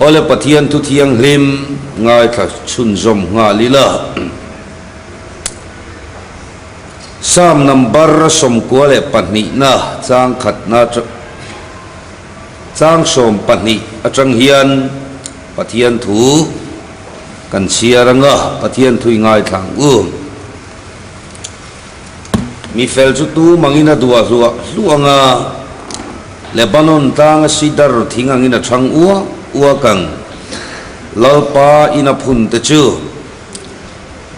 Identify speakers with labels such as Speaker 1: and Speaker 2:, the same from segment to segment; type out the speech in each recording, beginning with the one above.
Speaker 1: Awle Pathian thu thianghlim ngaithla chhunzawm nghal ila. Psalm number 92 na chang khatna chang 12 atang hian Pathian thu kan chhiar anga Pathian thu i ngaithla ang u. Mi fel chu tu mangin a duah hluah hluah anga Lebanon tlanga sidar thing angin a chhang uak uak ang. Lalpa in a phun te chu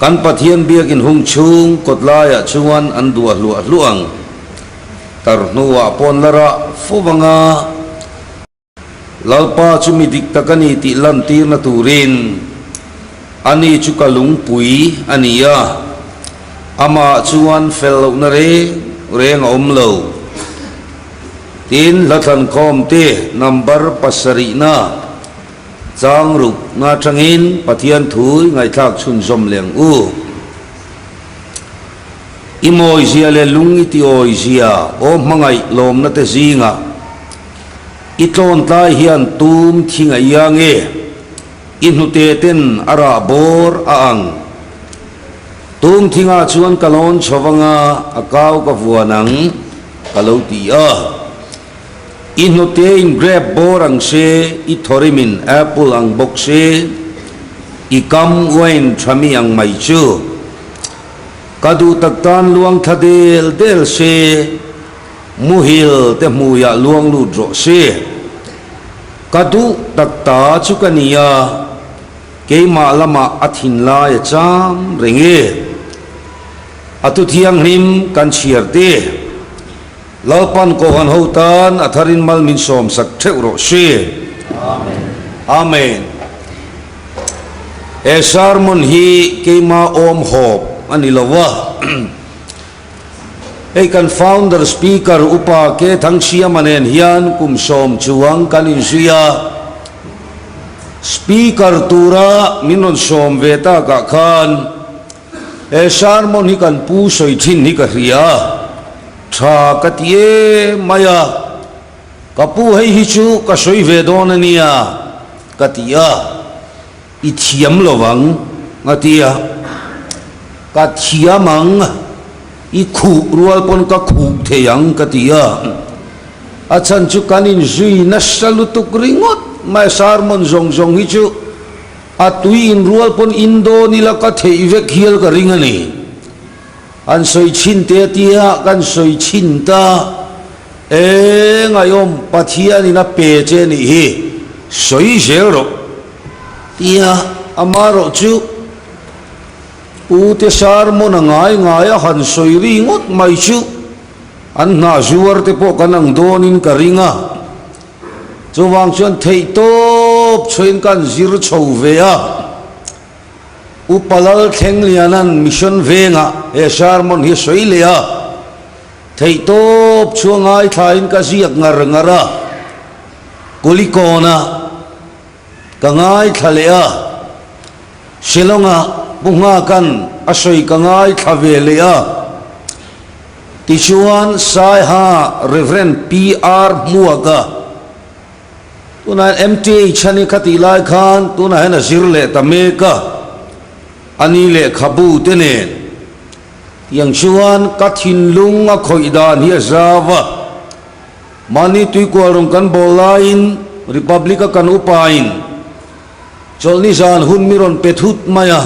Speaker 1: kan Pathian biakin hung chhung kawt laiah chuan an duah hluah hluah ang. Tar hnuah pawn la rah fo anga Lalpa chu mi dik tak a ni tih lantirna turin ani chu ka lungpui a ni a, amah chuan fel lohna reng reng a awm lo. Tin, Hlathlankhawm te number pasarihna chang rukna atangin Pathian thu i ngaihthlak chhunzawm leh ang u. I mawizia leh lung i ti awizia aw hmangaih lawmna te zingah I tlawntlai hian tum thing a ia nge? I hnute ten a rah bawr a ang. Tum thingah chuan ka lawn chho anga a kau ka vuan ang, ka lo ti a. I hnute in grape bawr ang se, i thawrimin apple ang bawk se, i kam wine tha mi ang mai chu. Ka duh tak tan luang thla del del se. Muhil te hmuiah luang lut rawh se. Ka duh tak ta chu ka nia, keimah lamah a thinlai a cham reng e. A tu thianghlim kan chhiar te. Lalpan Kohhran ho tan a tharin mal min sawmsak theuh rawh se. Amen. He sermon hi keimah awm hawp a ni lo a. Hei kan founder speaker Upa K Thangsiama nen hian kum 10 chuang kan inzui a, speaker tura min rawn sawm ve takah khan he sermon hi kan pu sawi thin hi ka hria a, tha ka ti em mai a, ka pu hei hi chu ka sawi ve dawn a nia ka ti a. I thiam lo ang, a ti a. Ka thiam ang, i khuh rual pawn ka khuh thei ang, ka ti a. A chhan chu kan inzui nasa lutuk ringawt mai, sermon zawng zawng hi chu a tui inrual pawn in dawn ila ka theih vek hial ka ring a ni. An sawi chhin te a ti a, kan sawi chhin ta. E ngaihawm, Pathianin a pe che nih hi, sawi zel rawh. Tia amarawh chu Pu te sermon a ngai ngai a han sawi ri ngawt mai chu an hnah zuar te pawh kan ang dawnin ka ring a. Chuvang chuan theihtawp chhuain kan zir chho ve a. Upa Lalthlengliana'n Mission Vengah he sermon hi a sawi leh a. Theihtawp chu a ngaithlain ka ziak ngar ngar a. Kulikawnah. Ka ngaithla leh a, Shillong-a Pu Nghakan a sawi ka ngaithla ve leh a. Tichuan Saiha Rev. PR Hmuaka, tunah hian MTH a ni kha tih lai khan tunah hian a zir leh ta mek a, a ni lehkhabu te nen. Tiang chuan ka thinlung a khawih dan hi a zau a. Mahni tuikual rawn kan bawl laiin Republic-a kan upain chawlhni zan hun mi rawn pe thut mai a,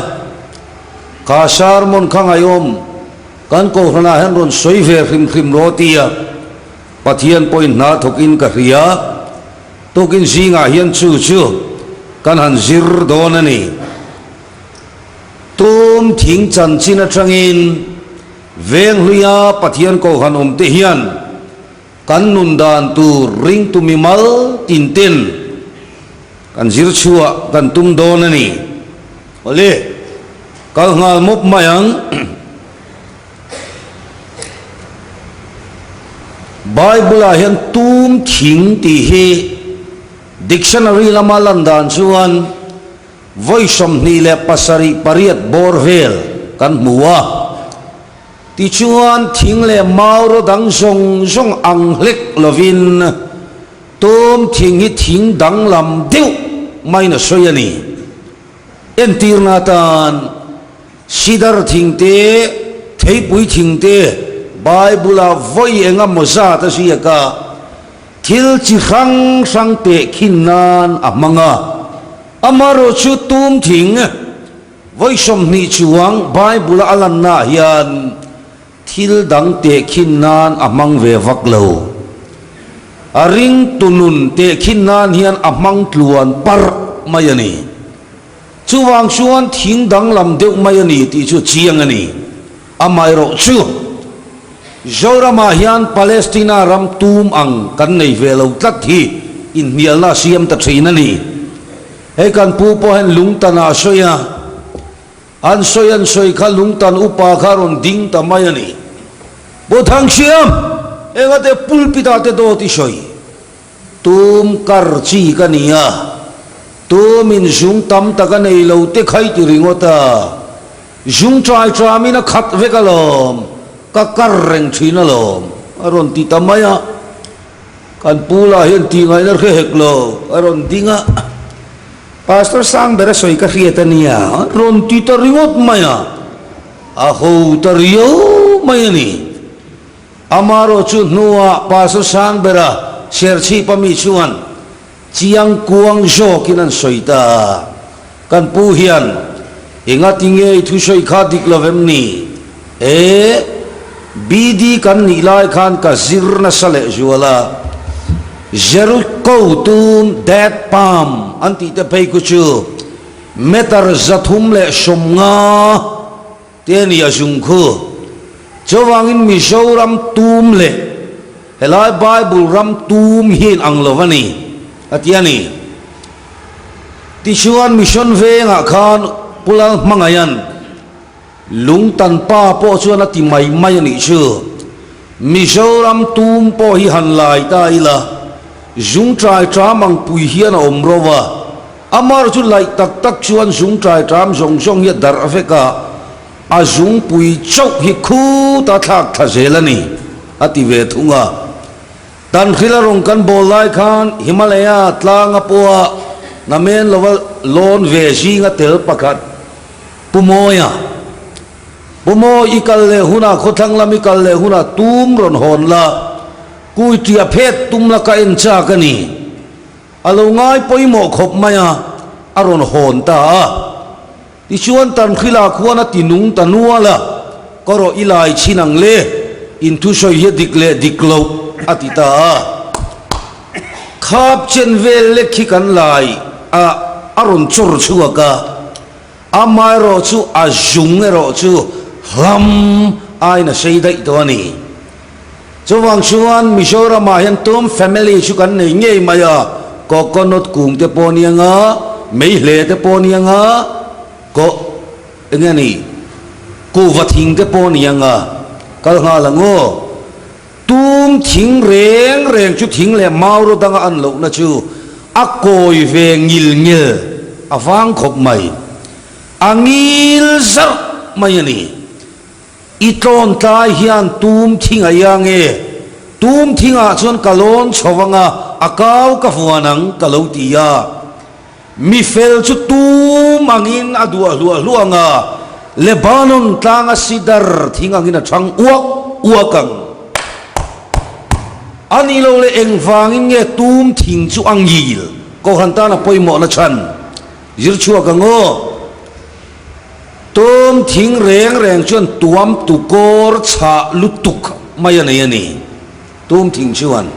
Speaker 1: kha sermon kha ngaihawm kan kohhranah hian rawn sawi ve hrim hrim rawh tia Pathian pawhin hna thawkin ka hria. Tukin zingah hian chu chu kan han zir dawn a ni. Tum thing chanchin atangin Venghluia Pathian kohhran awmte hian kan nun dan tur ringtu mimal tin ten kan zir chhuah kan tum dawn a ni. Awle, kal nghal mawp mai ang. Bible-ah hian tum thing tih hi dictionary lama lan dan chuan Vawi 27 8 bawr vel kan hmu a, tichuan thing leh mau ro dang zawng zawng ang hlek lovin tum thing hi thing danglam deuh maiin a sawi a ni. Entirna atan Sidar thing te, theipui thing te Bible-ah vawi eng emaw zat a ziak a, thil chi hrang hrang tehkhin nan a hmang a. Amaherawhchu tum thing vawi 20 chuang Bible-a a lannaah hian thil dang tehkhin nan a hmang ve vak lo. A ringtu nun tehkhin nan hian a hmang tluan parh mai a ni. Chuvang chuan thing danglam deuh mai a ni tih chu chiang a ni. Amaherawh chu, Zoramah hian Palestina ram tum ang kan nei ve lo tlat hi inhnialna a siam ta thin a ni. Hei kan pu pawh hian lungtan ah a sawi a, an sawi an sawi kha lungtan upa kha a rawn ding ta mai a ni. Pu Thangsiam, engate pulpit ah te dawt i sawi? Tum kar chi ka ni a, tum in zung tam tak a nei lo te khai ti ringawt a, zung ṭai ṭamin a khat vek alawm, ka kar reng ṭhin alawm, a rawn ti ta mai a. Kan pu lah hian tih ngaihna hre hek lo, a rawn ding a, Pastor Sangbera sawi ka hriat a nia, a rawn ti ta ringawt mai a, a ho ta riau mai a ni. Amaherawh chu hnuah Pastor Sangbera Serchhip a mi chuan chiang kuang zawkin an sawi ta a, kan pu hian engati nge i thusawi kha dik lo vem ni? E, BD kan nih lai khan ka zir nasa leh zual a, Jericho tum Date Palm an tih te phei khu chu meter 350 Te a ni a zung khu. Chuvangin Mizoram tum leh helai Bible ram tum hi in ang lo a ni, a ti a ni. Tichuan Mission vengah khan Pu Lalhmangaihan Lungtan pa pawh chuan a ti mai mai a nih chu. Mizoram tum pawh hi han lai ta ila, zung ṭai ṭam ang pui hian a awm ro a. Amar chu laih tak tak chuan zung ṭai ṭam zawng zawng hi a darh vek a, a zungpui chauh hi khut a thlak thla zel a ni, a ti ve thung a. Tanhrila rawn kan bawl lai khan Himalaya tlanga pawha namen lova lawn ve zinga tel pakhat Pu Mawia, Pu Mawi i kal leh hunah khawthlang lam i kal leh hunah tum rawn hawn la, kui ṭia phet tum la ka en chak a ni. A lo ngai pawimawh khawp mai a, a rawn hawn ta a. Tichuan Tanhrila khuan a ti nung ta nual a, Ka rawh i lai chhin ang le, in thusawi hi a dik leh dik loh, a ti ta a. Khap chen vel lek hi kan lai a, a rawn chawr chhuak a, amaherawh chu a zung erawh chu hlam aiin a sei daih tawh a ni. Chuvang chuan Mizoramah hian tum family chu kan nei ngei mai a, coconut kung te pawh nia nga, meihle te pawh nia nga, ko eng nge ni, kuhva thing te pawh nia nga, kal nghal ang aw. Tum thing reng reng chu thing leh mau ro danga an lohna chu a kawi ve ngil ngil a vang khawp mai, a ngil zarh mai a ni. I tlawn tlai hian tum thing a ia nge? Tum thingah chuan ka lawn chho ang a, a kau ka vuan ang, ka lo ti a. Mi fel chu tum angin a duah hluah hluah ang a, Lebanon tlanga sidar thing angin a chhang uak uak ang. A nih loh leh engvangin nge tum thing chu a ngil? Kohhran tana pawimawhna chhan zir chhuak ang aw. Tum thing reng reng chuan tuam tu kawr chhah lutuk mai a nei a ni. Tum thing chuan,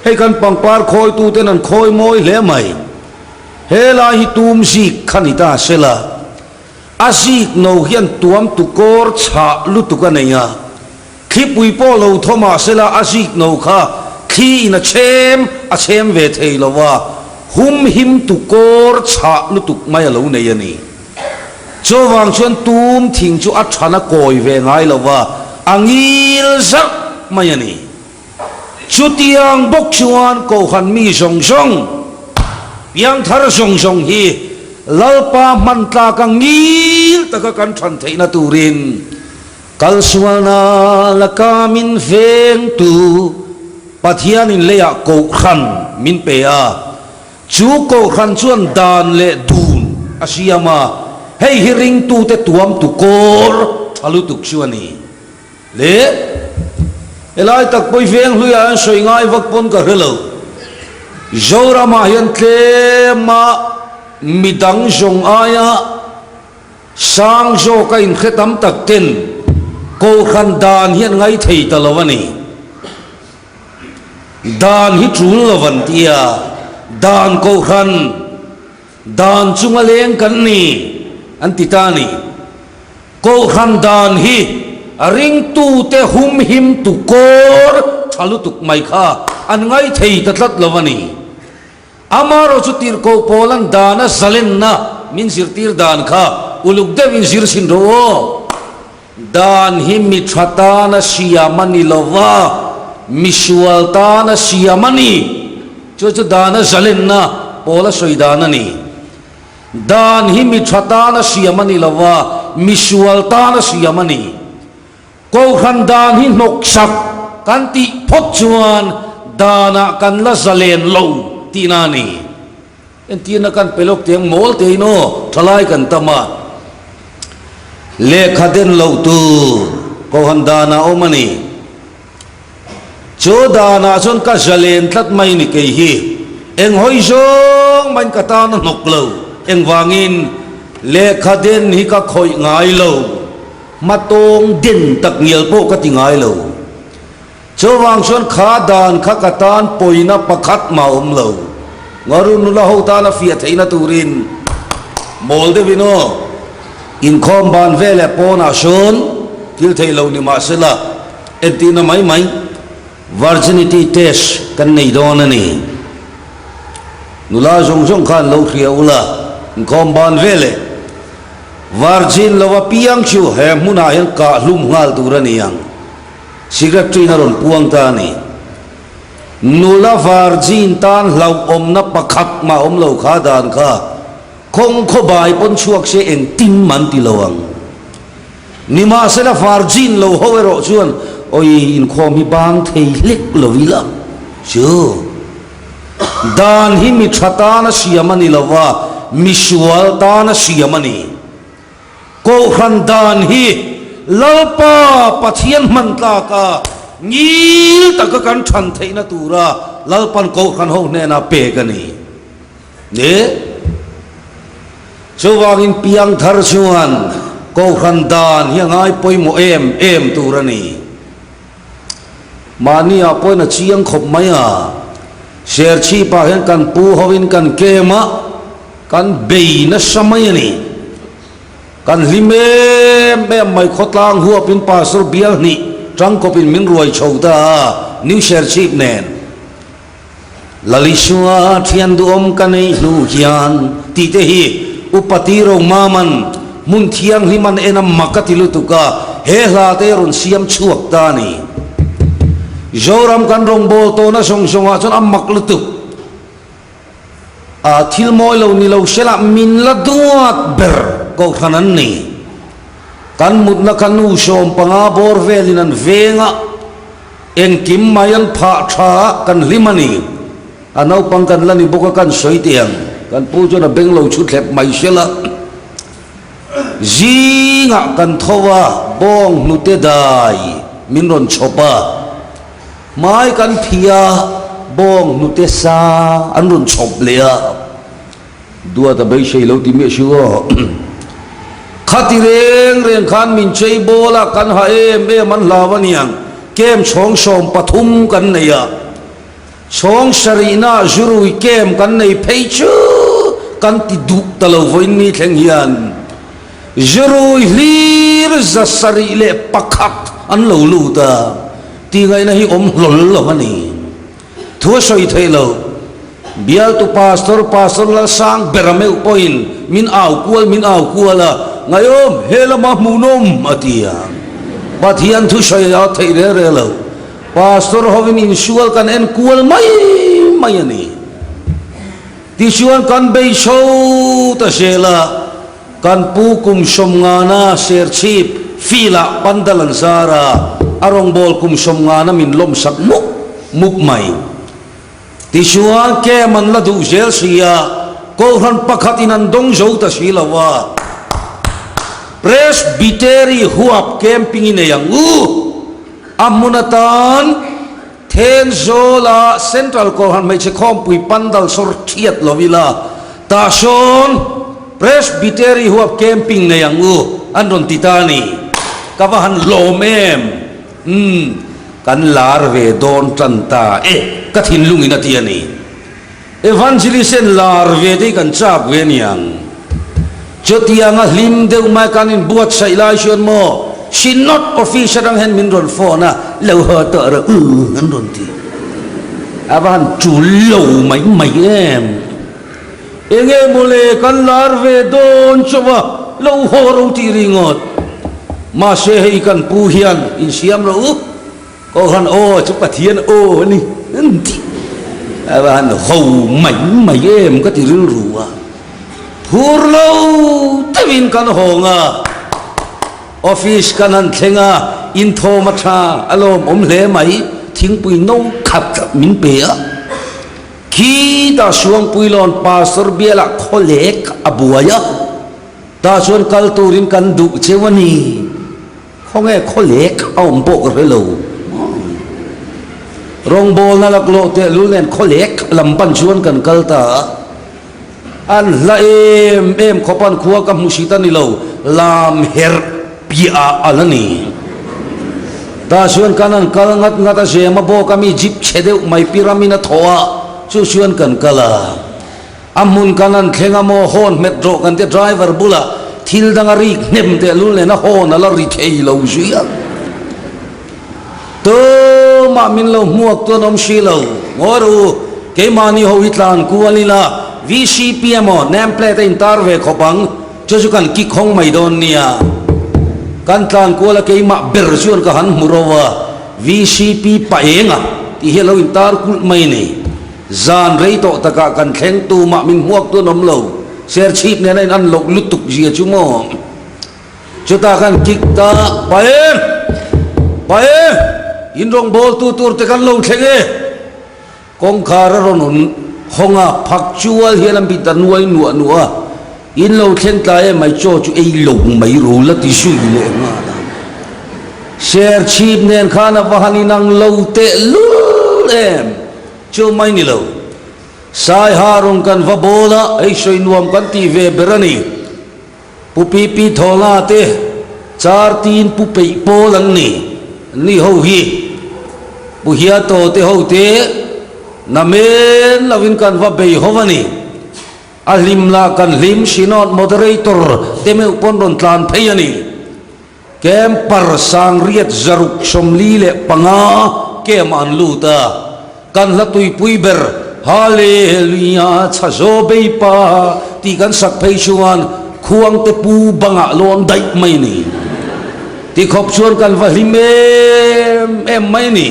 Speaker 1: Hei kan pangpar khawitu ten an khawi mawi hle mai. He lai hi tum zik kha ni ta se la, a zik no hian tuam tu kawr chhah lutuk a nei a. Thlipui pawh lo thaw mah se la a zik no kha thli in a chhem a chhem ve thei lo a, hum him tu kawr chhah lutuk mai a lo nei a ni. Chuvang chuan tum thing chu a than a kawi ve ngai lo va, a ngil zarh mai a ni. Chutiang bawk chuan Kohhran mi zawng zawng, piangthar zawng zawng hi Lalpa hman tlaka ngil taka kan than theihna turin Kalsualna laka min vengtu Pathianin leiah Kohhran min pe a. Chu kohhran chuan dan leh dun a siam a, hei hi ringtute tuamtu kawr tha lutuk chu a ni. Le, helai tak pawi veng hluiah hian sawi ngai vak pawn ka hre lo. Zoramah hian tlema midang zawng aia sang zawka inhre tam tak ten kohhran dan hi an ngaithei ta lo a ni. Dan hi tul lo an ti a, dan kohhran, dan chunga leng kan ni an ti ta a ni. Kohhran dan hi ringtute humhim tu kawr tha lutuk mai kha an ngaithei ta tlat lo a ni. Amaherawh chu tirhkoh Paula'n dana zalenna min zirtir dan kha uluk deuhin zir chhin rawh aw. Dan hi mi tha tana siam a ni lo va, mi sual tana siam a ni. Chu chu dana zalenna Paula sawi dan a ni. Dan hi mi tha tana siam a ni lo va, mi sual tana siam a ni. Kohhran dan hi hnawksak kan tih phawt chuan danah kan la zalen lo tihna a ni. Entirna kan pe lawk tiang mawl tein aw thalai kan tam a, lehkha den loh tur kohhran danah awm a ni. Chu danah chuan ka zalen tlat mai ni kei hi eng hawi zawng main ka tan a hnawk lo. Engvangin lehkha den hi ka khawih ngai lo. Hmatawng den tak ngial pawh ka ti ngai lo. Chuvang chuan kha dan kha ka tan pawina pakhat mah awm lo. Ngaru nula ho tana fiah theihna turin mawl deuhin aw, inkhawm ban ve leh pawnah sawn thil theih lo ni mah sela entirna mai mai virginity test kan nei dawn a ni. Nula zawng zawng khan lo hria ula, inkhawm ban ve leh. Virgin lo apiang chu he hmunah hian kah hlum nghal tur a ni ang, Secretary-in a rawn puang ta a ni. Nula virgin tan hlauhawmna pakhat mah awm lo kha dan kha khawng khawbai pawn chhuak se engtin man ti lo ang. Nimahsela virgin lo ho erawh chuan awi inkhawm hi bang thei hlek lo ila chu. Dan hi mi tha tana siam a ni lo va, mi sual tana siam a ni. Kohhran dan hi Lalpa Pathian hman tlaka ngil taka kan than theihna tura Lalpan Kohhran ho hnena pek a ni. Ni. Chuvangin piangthar chuan Kohhran dan hi a ngai pawimawh em em tur a ni. Mahni ah pawhin a chiang khawp mai a, Serchhip ah hian kan pu ho in kan kem a, kan bei nasa mai a ni. Kan hlim em em mai khawtlang huap in Pastor bial hnih tangkawp in min ruai chho ta a, New Serchhip nen. Lalisua thian duhawm ka nei hnu hian tih te hi Upa Ti Romaman hmun thianghlim an en a mak a ti lutuk a, he hla te rawn siam chhuak ta a ni. Zoram kan rawngbâwl tawhna zawng zawngah chuan a mak lutuk a, thil mawi lo ni lo sela min la duat ber kohhran an ni. Kan mutna kha nu 15 bawr velin an veng a. Engkim mai an phah tha a, kan hlim a ni. A naupang kan la ni bawk a, kan sawi teh ang. Kan pu chuan a beng lo chhu thlep mai sela. Zingah kan tho a, bawng hnute dai min rawn chhawp a. Hmai kan phih a, bawng hnute sa an rawn chhawp leh a. Duat a beisei lo ti miah si aw. Khati reng reng khan min chei bawl a, kan ha em em an hlau a niang. Camp chhawng 13 kan nei a, chhawng sarihna zurui camp kan nei phei chu kan ti duh ta lo vawiin ni thleng hian zurui hlir 701 an lo lut a, tihngaihna hi awm hlawl lo a ni. Thu a sawi theih lo. Bialtu Pastor, Pastor Lalsang bera meuh pawhin min au kual min au kual a, Ngaiawm, he lama hmuhnawm a ti a. Pathian thu sawi a theih rel rel lo. Pastor hovin insual kan en kual mai mai a ni. Tichuan kan bei chho ta zel a, kan pu kum sawmngana Serchhip field-ah pandal an zar a, a rawngbâwl kum sawmngana min lawmsak mup mup mai. Tichuan camp an la duh zel si a, Kohhran pakhatin an dawng zo ta si lo a. Presbytery huap camping i nei ang u. A hmun atan Thenzawla Central Kohhran hmeichhe khawmpui pandal sawr thiat lo ila, tah sawn Presbytery huap camping nei ang u an rawn ti ta a ni. Ka va han hlawm em! Umm, kan lar ve dawn tan ta e, ka thinlungin a ti a ni. Evangelist en lar ve te hi kan chak ve aniang. Chutianga hlim deuh mai kan inbuatsaih lai chuan maw Synod office atang hian min rawn phone a, lo haw tawh rawh u an rawn ti. A va han tul lo mai mai em. Enge mawle kan lar ve dawn chauh a, lo haw rawh u tih ringawt. Mahse hei kan pu hian insiam rawh u. Kohhran aw chu Pathian aw a ni an ti. A va han ho mai mai em ka ti rilru a. Phur lo deuhin kan hawng a, office kan han thleng a, inthawm a tha a lawmawm hle mai, thingpui no khat min pe a. Khitah Suangpuilawn Pastor bialah khawlek a buai a, tah chuan kal turin kan duh cheu a ni. Khawnge khawlek a awm pawh ka hre lo. Rawngbawlna laklawh tehlul nen khawlek lam pan chuan kan kal ta a. An hla em em khawp an khua ka hmu hrit a ni lo, lam herh piah ah a la ni. Tah chuan kan han kal ngat ngat a, Zema bawk a mi jeep chhe deuh mai piramin a thaw a, chu chuan kan kal a. A hmun kan han thleng a maw, horn hmet rawh kan tia driver bulah thil dang a rik hnem tehlul nen a horn a la ri thei lo zui a. Tumah min lo hmuak tu an awm si lo. Ngawi rawh u, keimahni ho hi tlan kual ila VCP emaw name plate a intar ve khawp ang, chu chu kan kick hawng mai dawn nia. Kan tlan kual a keimah ber chuan ka han hmu ro a, VCP pa enga tih hi a lo intar kulh mai a ni. Zan rei tawh takah kan thleng tumah min hmuak tu an awm lo, Serchhip nena in an loh lutuk zia chu maw? Chutah kan kick ta, Pa e! Pa e! In rawngbawltu tur te kan lo thleng e! Kawngkhar a rawn hawn hawng a, phak chual hian a mit a nuai nuah nuah a, In lo thleng tlai e mai chaw chu ei lo mai ro la ti zui leh nghal a. Serchhip nen khan a va han inang lo tehlul em! Chu mai ni lo. Saiha rawn kan va bawl a, hei sawi nuam kan tih ve ber a ni. Pu Pipi Thawla te char tin Pu Peih Pawl an ni. An ni ho hi Pu Hiato te ho te namen lovin kan va bei ho a ni. A hlim lah kan hlim Synod Moderator te meuh pawn rawn tlan phei a ni. Camper sangriat 645 camp ah an lut a, kan hla tuipui ber Hallelujah chhazaw bei pa tih kan sak phei chuan khuangte pu bangah lawn daih mai a ni. Tikhawp chuan kan va hlim em em mai a ni.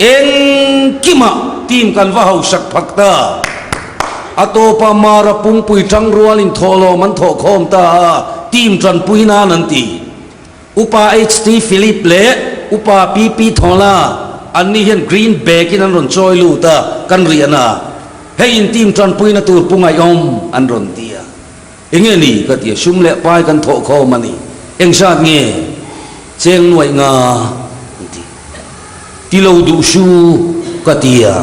Speaker 1: Engkimah team kan va hausak phak ta. A tawpah Mara pungpui tangrualin thawhlawm an thawhkhawm ta a, team tanpui nan an ti. Upa HT Philip leh Upa PP Thawla anni hian green bag in an rawn chawi lut a, kan riahna ah hei in team tanpuina tur pu ngaihawm an rawn ti a. Enge ni ka ti a, sum leh pai kan thawhkhawm a ni. Engzat nge cheng nuaih nga an ti. Ti lo duh su ka ti a,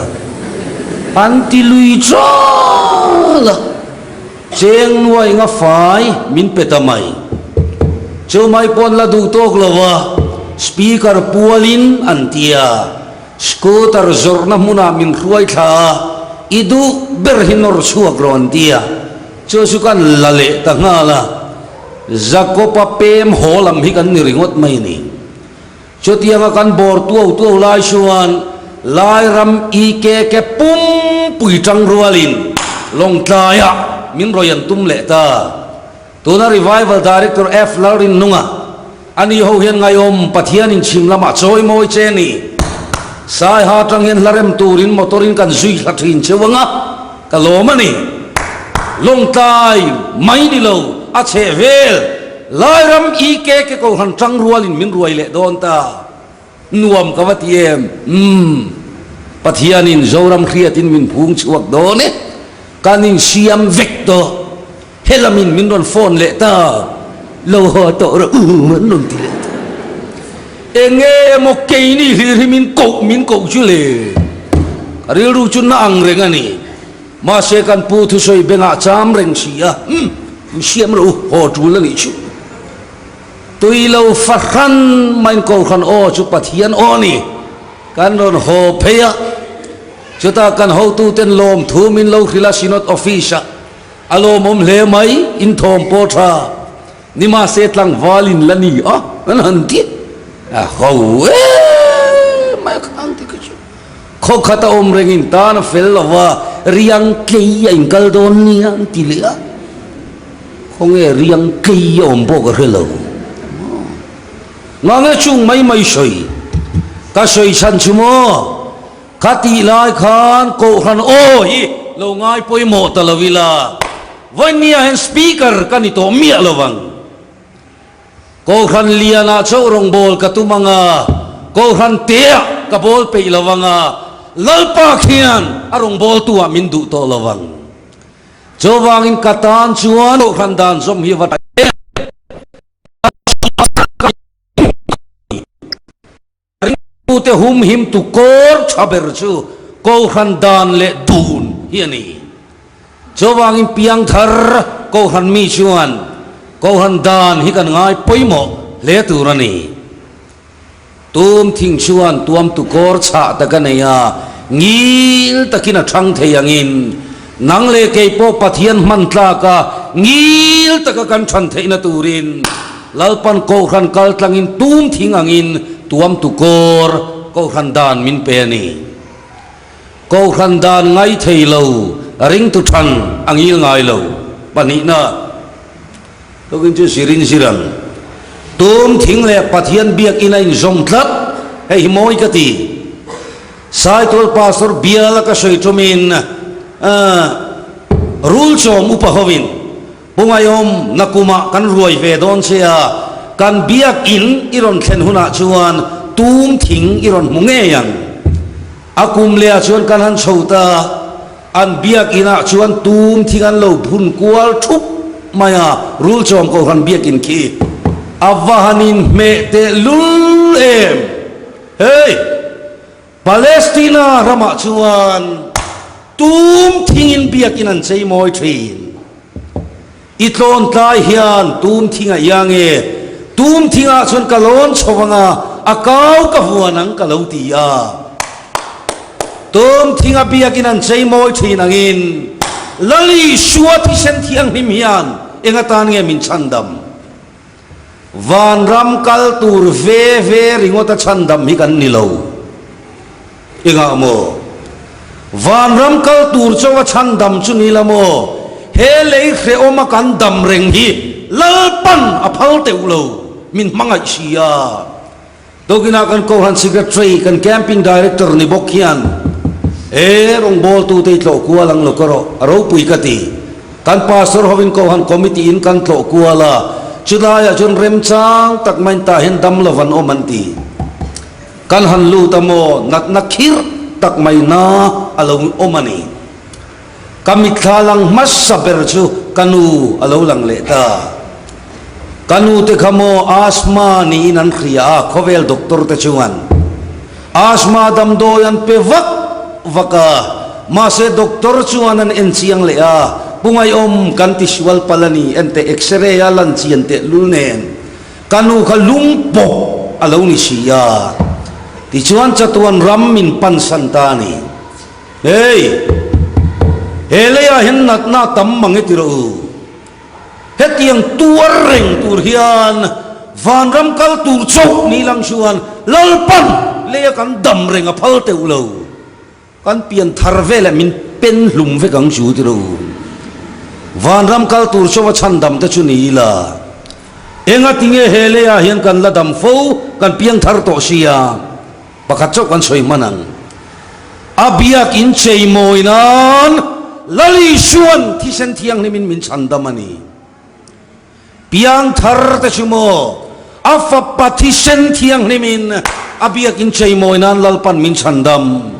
Speaker 1: an ti lui chal a, cheng nuai nga fai min pe ta mai. Chu mai pawn la duh tawk lo a, speaker pualin an ti a, scooter zawrhna hmunah min hruai thla a, i duh ber hi nawr chhuak rawh an ti a, chu chu kan la leh ta nghal a, Jakob-a pem haw lam hi kan ni ringawt mai a ni. Chutianga kan bawr tuau tuau lai chuan Lairam IKK pumpui tang rualin Lawngtlaiah min rawi an tum leh ta. Tuna Revival Director F Lalrinnunga, ani ho hian ngaihawm Pathianin chhim lamah chawi mawi che ni. Saiha atang hian hla rem turin motor in kan zui thla thin cheu anga ka lawm a ni. Lawngtlai mai ni lo a chheh vel. Lairam IKK Kohhran tang rualin min ruai leh dawn ta. Nuam ka va ti em? Umm. Pathianin Zoram hriatin min phung chhuak dawn e, kan insiam vek tawh. Helamin min rawn phone leh ta, lo haw tawh rawh u an rawn ti leh ta. Enge emaw keini hlir hi min koh min koh chu le? Ka rilru chu na ang reng a ni. Mahse kan pu thusawi bengah cham reng si a, umm, insiam rawh u, haw tul a nih chu. Tui lo fahran maiin Kohhran aw chu Pathian aw a ni. Kan rawn haw phei a, chutah kan hotuten lawmthu min lo hrilh a Synod Office-ah. A lawmawm hle mai, inthawm pawh tha ni mahse tlangval in la ni a, an han ti a ho em mai a khang ti kha chu. Khaw khat a awm reng in tan a fel lo va, riang tlei a inkal dawn nia an ti leh a, khawnge riang tlei a awm pawh ka hre lo. Ngange chung mai mai sawi ka sawi chhan chu maw? Kha tih lai khan Kohhran aw hi lo ngai pawimawh ta lo ila, vawinia hian Speaker ka ni tawh miah lo vang. Kohhran lianah chauh rawngbâwl ka tum ang a, Kohhran teah ka bâwl peih lo vang a, Lalpa khian a rawngbâwltu-ah min duh tawh lo vang. Chuvangin ka tan chuan Kohhran dan zawm hi va tha em. Ringtute humhimtu kawr tha ber chu Kohhran dan leh dun hi a ni. Chuvangin piangthar Kohhran mi chuan Kohhran dan hi kan ngai pawimawh hle tur a ni. Tum thing chuan tuamtu kawr chhah tak a nei a, ngil takin a thang thei angin nang leh kei pawh Pathian hman tlaka ngil taka kan than theihna turin Lalpan Kohhran kal tlangin tum thing angin tuamtu kawr Kohhran dan min pe a ni. Kohhran dan ngai thei lo, ringtu than a ngil ngai lo. Pahnihna, Tukin chu zirin ziran tum thing leh Pathian biakinn a inzawm tlat, hei hi mawi ka ti. Saitual Pastor biala ka sawi tumin Rulchawm upa hovin Pu Ngaiawm, nakumah kan ruai ve dawn che a, kan biakinn i rawn thlen hunah chuan tum thing i rawn hmu ngei ang. A kum lehah chuan kan han chho ta, an biakinah chuan tum thing an lo phun kual thup mai a, Rulchawm Kohhran biakin khi a va han inhmeh tehlul em! Hei! Palestina ramah chuan tum thingin biakin an chei mawi thin. I tlawn tlai hian tum thing a iang e, tum thingah chuan ka lawn chho ang a, a kau ka huan ang ka lo ti a. Tum thinga biakin an chei mawi thin angin Lal Isua thisen thianghlim hian eng atan nge min chhandam? Vanram kal tur ve ve ringawta chhandam hi kan ni lo. Engah maw? Vanram kal tur chauha chhandam chu ni la maw? He lei hrehawma kan dam reng hi Lalpan a phal teuh lo, min hmangaih si a. Tukinah kan Kohhran Secretary, kan Camping Director ni bawk hian e rawngbawltute i tlawh kual ang lo ka rawh, a ropui ka ti. Kan Pastor hovin Kohhran Committee in kan tlawh kual a, chulaiah chuan remchang tak maiin tah hian dam lo van awm an ti. Kan han lut a maw, natna khirh tak mai na a lo awm a ni. Ka mitthla lang hmasa ber chu ka nu a lo lang leh ta. Ka nu te kha maw asthma niin an hria a, khawvel doctor te chuan asthma damdawi an pe vak vak a, mahse doctor chuan an en chiang leh a, Pu Ngaihawm kan ti sual pal a ni, enteh x-ray a lan chian teh lul nen ka nu kha lung pawp a lo ni si a, tichuan chatuan ram min pansan ta a ni. Hei! He leiah hian natna a tam mang e ti rawh u. Hetiang tuar reng tur hian vanram kal tur chauh ni lang chuan Lalpan leia kan dam reng a phal teuh lo. Kan pian thar veleh min pen hlum vek ang chu ti rawh u. Vanram kal tur chauh a chhandam te chu ni ila. Enga tinge he leiah hian kan la dam fo, kan piang thar tawh sia. Pakhat chauh kan sawi hman ang. A biak in chei mawi nan Lal Isuan thisen thianghlim in min chhandam a ni. Piang thar te chu maw a fapa thisen thianghlim in a biak in chei mawi nan Lalpan min chhandam.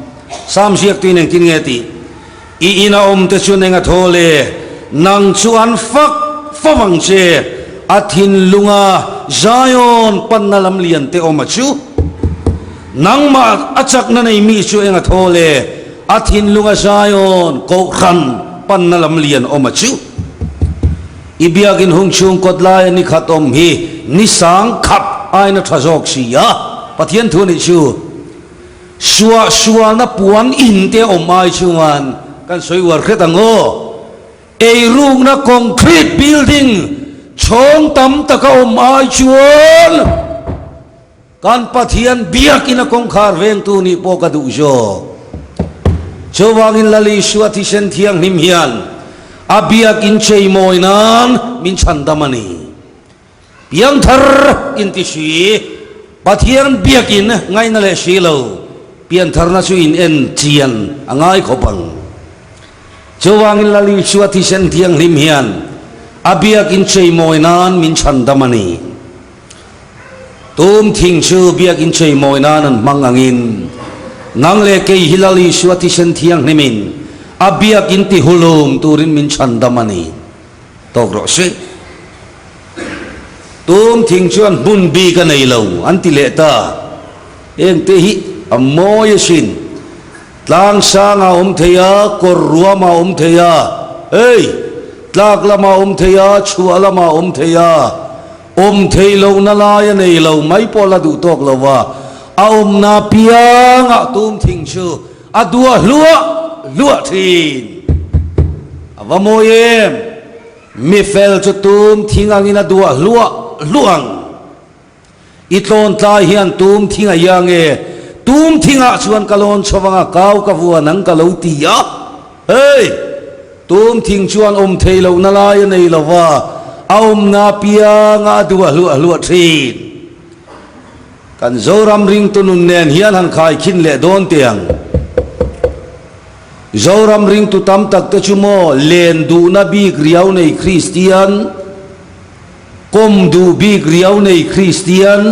Speaker 1: Sam ziaktuin engtin nge tih? I ina awmte chuan eng a thaw le? Nang chu an fak fo vang che, a thinlunga Zion panna lam lian te awm a chu. Nangmah a chakna nei mi chu eng a thaw le? A thinlunga Zion kohhran panna lam lian awm a chu. I biakin hung chhung kawt laia ni khat awm hi ni sang khat aina tha zawk si a, Pathian thu nih chu. Suah sualna puan in te awm ai chuan kan sawi uar hret ang aw. Eirukna concrete building chhawng tam taka awm ai chuan kan Pathian biakina kawngkhar vengtu nih pawh ka duh zawk. Chuvangin Lal Isua thisen thianghlim hian a biakin cheimawi nan min chhandam a ni. Piangthar inti si, Pathian biakin ngaihna leh si lo, piantharna chu in en chian a ngai khawp ang. Chuvangin Lal Isua thisen thianghlim hian a biakin cheimawi nan min chhandam a ni. Tum thing chu biakin cheimawi nan an hmang angin, nang leh kei hi Lal Isua thisen thianghlimin a biakin tihulum turin min chhandam a ni. Tawk rawh se. Tum thing chuan hmun bik a nei lo an ti leh ta. Hengte hi a mawi asin. Tlang sang a awm thei a, kawr ruam a awm thei a, hei, tlak lam a awm thei a, chhuah lam a awm thei a, awm thei lohna lai a nei lo mai pawh la duh tawk lo a, a awmna piangah tum thing chu a duah hluah hluah thin. A va mawi em! Mi fel chu tum thing angin a duah hluah hluah ang. I tlawn tlai hian tum thing a iang e, tum thingah chuan ka lawn chho anga kau ka vuan ang ka lo ti a. Hei! Tum thing chuan awm thei lohna lai a nei lo va, a awmna apianga a duah hluah hluah thin. Kan Zoram ringtu nun nen hian han khaikhin leh dawn teh ang. Zoram ringtu tam tak te chu maw len duhna bik riau nei Kristian, kawm duh bik riau nei Kristian,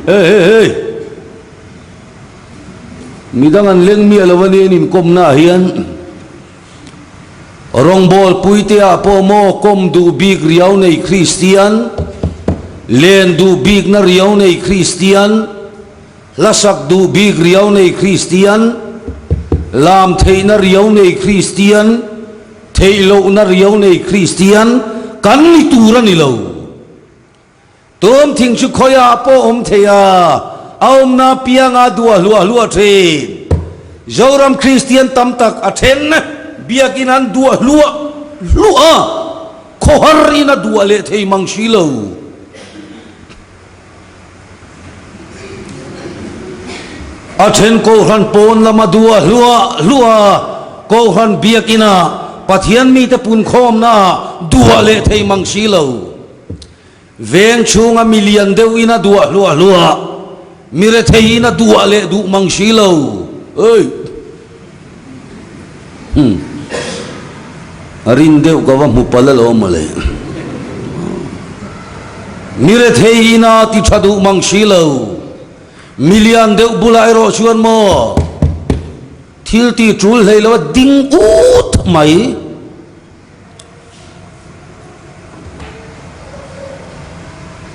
Speaker 1: Hey hey hey! Midang an leng miah lo a nia in inkawmna ah hian. Rawngbawl puite ah pawh maw kawm duh bik riau nei Kristian, len duh bikna riau nei Kristian, Hlasak duh bik riau nei Kristian, lam theihna riau nei Kristian, theih lohna riau nei Kristian kan ni tur a ni lo. Tum thing chu khawiah pawh awm thei a, a awmna apianga duah hluah hluah thin. Zoram Kristian tam tak a then biakin an duah hluah hluah a, khawhar in a duah leh thei mang si lo. A then Kohhran pawn lama duah hluah hluah a, Kohhran biakina Pathian mite punkhawmna ah duah leh thei mang si lo. Veng chhunga mi lian deuhin a duah hluah hluah, mi retheiin a duah leh duh mang si lo. Oi! Umm. A rin deuh ka va hmu palh alawm mawle. Mi rethei ina ti tha duh mang si lo. Mi lian deuh bulah erawh chuan maw thil ti tul hlei lo a ding ut mai.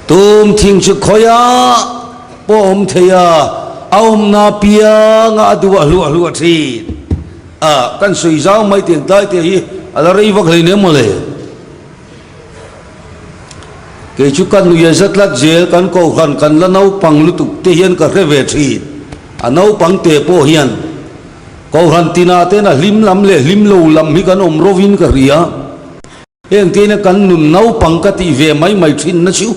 Speaker 1: Tum thing chu khawiah pawh awm thei a, a awmna pianga a duh a hluah hluah thin a, kan sawi zau mai tiang tlai te hi a la rei vak hleinem mawle. Kei chu ka nuih a za tlat zel, kan kohhran kan la naupang lutuk te hian ka hre ve thin, a naupang te pawh hian Kohhran tinah ten a hlim lam leh hlim lo lam hi kan awm rovin ka hria. Heng teina kan nun naupang ka tih ve mai mai thin na chu.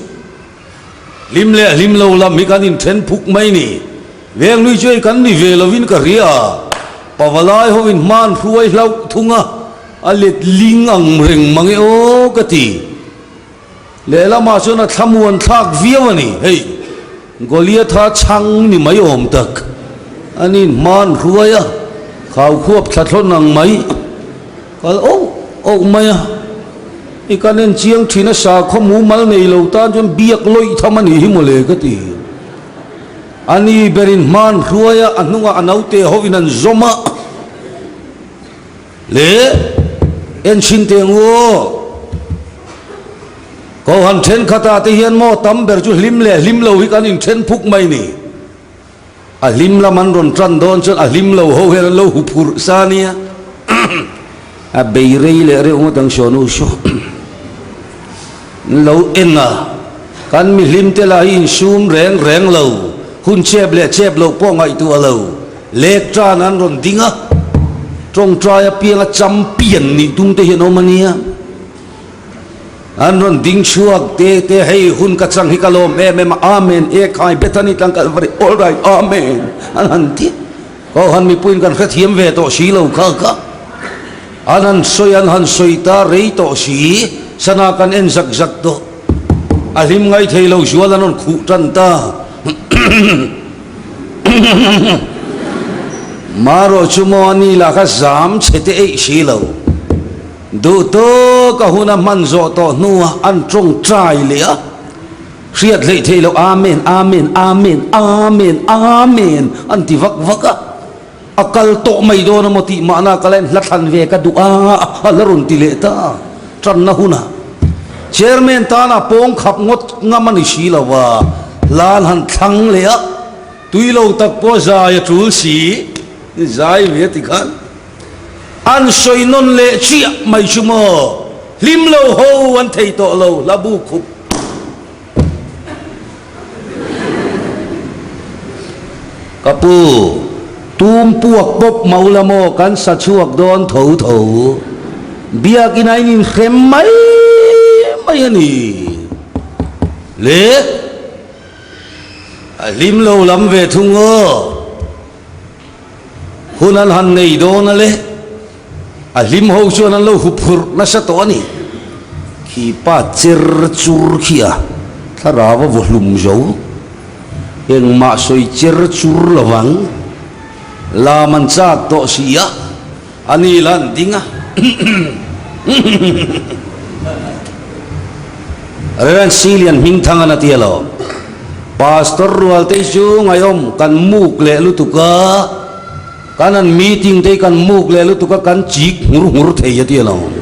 Speaker 1: Hlim leh hlim lo lam hi kan inthen phuk mai ni. Venglui chu hei kan ni ve lovin ka hria. Pavalai ho in hma an hruai hlauh thung a, a let ling ang reng mang e aw ka ti. Lehlamah chuan a thlamuan thlak viau a ni. Hei, Goliatha chhang ni mai awm tak a ni hman hruai a, khau khuap thla thlawn ang mai kal auh auh mai a. I kan en chiang thin a, sakhaw mumal nei lo tan chuan biak lawih tham a nih hi mawle ka ti. A ni berin hman hruai a, a hnungah a naute hovin an zawm a. Le en chhin teh ang u aw. Kohhan thenkhatah te hian maw tam ber chu hlim leh hlim lo hi kan inthen phuk mai ni. A hlim lam an rawn tan dawn chuan a hlim lo ho hian an lo hu phurh sa nia. A bei rei leh reuh ngawt ang Sonu chu. An lo en a, kan mi hlim te lah hi insum reng reng lo, hun chep leh chep loh pawh ngaihtuah lo, lek tan an rawn ding a, tawngtai apianga champion nih tum te hi an awm a nia. An rawn ding chhuak te te, hei hun ka chang hi ka lawm em em a, Amen, e khai Bethany tlang Kalvari, all right, Amen, an han ti. Kohhran mipuiin kan hrethiam ve tawh si lo kha kha. An han sawi an han sawi ta rei tawh si, sana kan en zak zak tawh. A hlim ngai thei lo zual an rawn khuh tan ta. Marawh chu maw ani lah kha zam chhe te eih si lo. Duh tawk a hun a hman zawh tawh hnuah an tawngtai leh a, hriat hleih theih loh Amen, Amen, Amen, Amen, Amen an ti vak vak a, a kal tawh mai dawn a maw tih mahna ka la en hla thlan ve ka duh a, a la rawn ti leh ta tanna hunah Chairman tana pawng khap ngawt ngam a ni si lo a, hla an han thlang leh a, tui lo tak pawh zai a tul si, zai ve ti khan. An sawi nawn leh chiah mai chu maw? Hlim lo ho an thei tawh lo, hla bu khup. Ka pu, tum puak pawp mau la maw kan sa chhuak dawn tho tho. Biakin a in inhrem mai mai a ni. Le, a hlim lo lam ve thung aw. Hun an han nei dawn a le, a hlim ho chuan an lo hup hurh nasa tawh a ni. Khi pa cher chur khi a thlarau a vaw hlum zo, engmah sawi cher chur lo vang, lam an chak tawh si a, a ni la an ding a. Rev. Silian Hmingthangan a ti alawm. Pastor rual te hi chu ngaihawm kan muk leh lutuk a, kan han meeting te hi kan muk leh lutuk a, kan chik nghur nghur thei a ti alawm.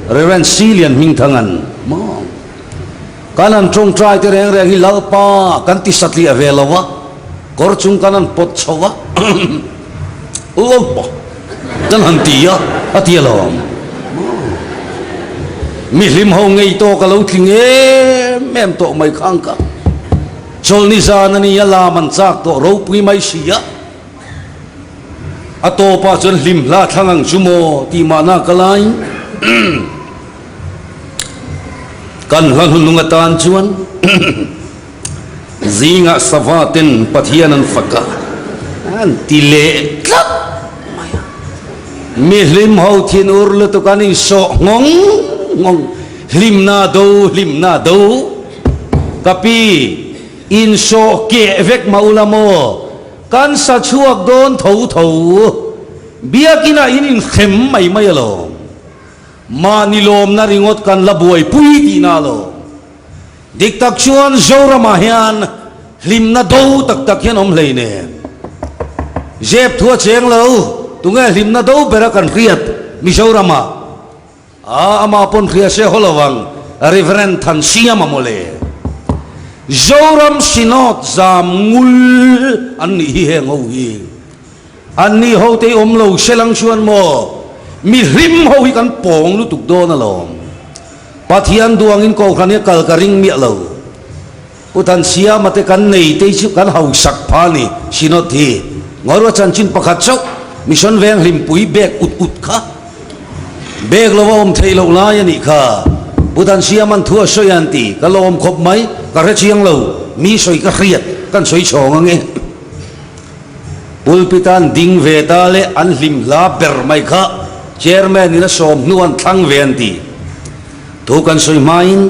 Speaker 1: Rev. Silian Hmingthangan maw kan han tawngtai te reng reng hi Lalpa kan ti satliah ve lo a, kawr chung kan han pawt chho a, Lalpa kan han ti a, a ti alawm. Mi hlim ho ngei tawk a lo tling em em tawh mai khang ka. Chawlhni zan a ni a, lam an chak tawh ropui mai si a. A tawpah chuan hlim hla thlang ang chu maw tih mahna ka lai. Kan hla hnuhnung atan chuan Zingah sava ten Pathian an fak a, an ti leh tlat mai a. Mi hlim ho thin ur lutuk an insawh nghawng nghawng, hlimna do, hlimna do. Ka pi, insawh keh vek mah ula maw, kan sa chhuak dawn tho tho, biakinah in inhrem mai mai alawm. Mahni lawmna ringawt kan la buaipui tihna alawm. Dik tak chuan Zoramah hian hlimna do tak tak hian awm hlei nen. Zep thu a cheng lo, tunge hlimna do bera kan hriat Mizoramah? Aa amah pawn hria se haw lo ang, Reverend Thansiama mawle. Zoram Synod zam ngul an nih hi heng ho hi. An ni ho te hi awm lo se lang chuan maw mi hlim ho hi kan pawng lutuk dawn alawm. Pathian duangin Kohhran hi a kal ka ring miah lo. Pu Thansiama te kan nei te hi chu kan hausak pha a ni, Synod hi. Ngawiruah chanchin pakhat chauh Mission Veng hlimpui bag ut ut kha bag lova awm theih loh lai a nih kha. Pu Thansiama'n thu a sawi a an ti, ka lawm khawp mai, ka hre chiang lo, mi sawi ka hriat, kan sawi chhawng ange. Pulpit a an ding ve ta leh an hlim hla ber mai kha Chairman in a sawm hnu an thlang ve an ti. Thu kan sawi hmain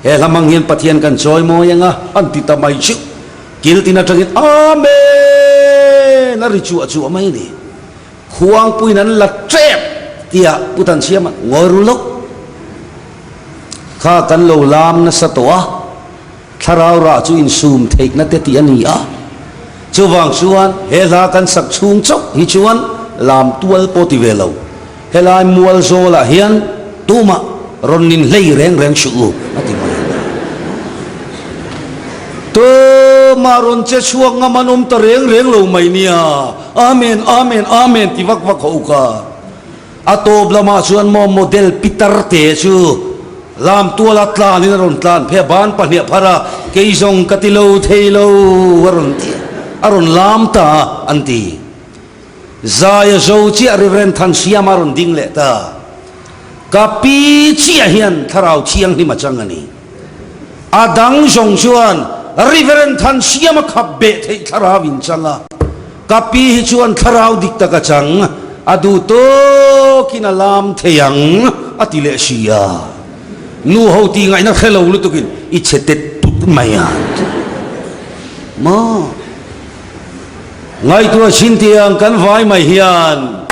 Speaker 1: he hla hmang hian Pathian kan chawi mawi ang a, an ti ta mai chu kil tin atangin Amen a ri chuah chuah mai a ni. Khuangpuiin an la tep tia Pu Thansiama ngawi ru loh kha kan lo lam nasa tawh a. Thlarau rah chu insum theihna te tih a ni a. Chuvang chuan he hla kan sak chhung chauh hi chuan lam tual pawh ti ve lo. Helai mual zawlah hian tumah rawn nin hlei reng reng suh u, a ti mai. Tumah rawn che chhuak ngam an awm ta reng reng lo mai nia, Amen, Amen, Amen ti vak vak ho u kha. A tawp lamah chuan maw model pitar te chu lam tuala tlanin a rawn tlan phei a, ban pahniah phar a, kei zawng ka ti lo thei lo a rawn ti a, a rawn lam ta a an ti. Zaia zo chiah Reverend Thansiama a rawn ding leh ta. Ka pi chiah hian Thlarau Thianghlim a chang a ni. A dang zawng chuan Reverend Thansiama khap beh theih Thlarau in chang a. Ka pi hi chuan Thlarau dik tak a chang, a duh tawkin a lam thei ang a ti leh si a. Nu ho tih ngaihna hre lo lutukin i chhe tet tut mai a. Maw? Ngaihtuah chin tiang kan vai mai hian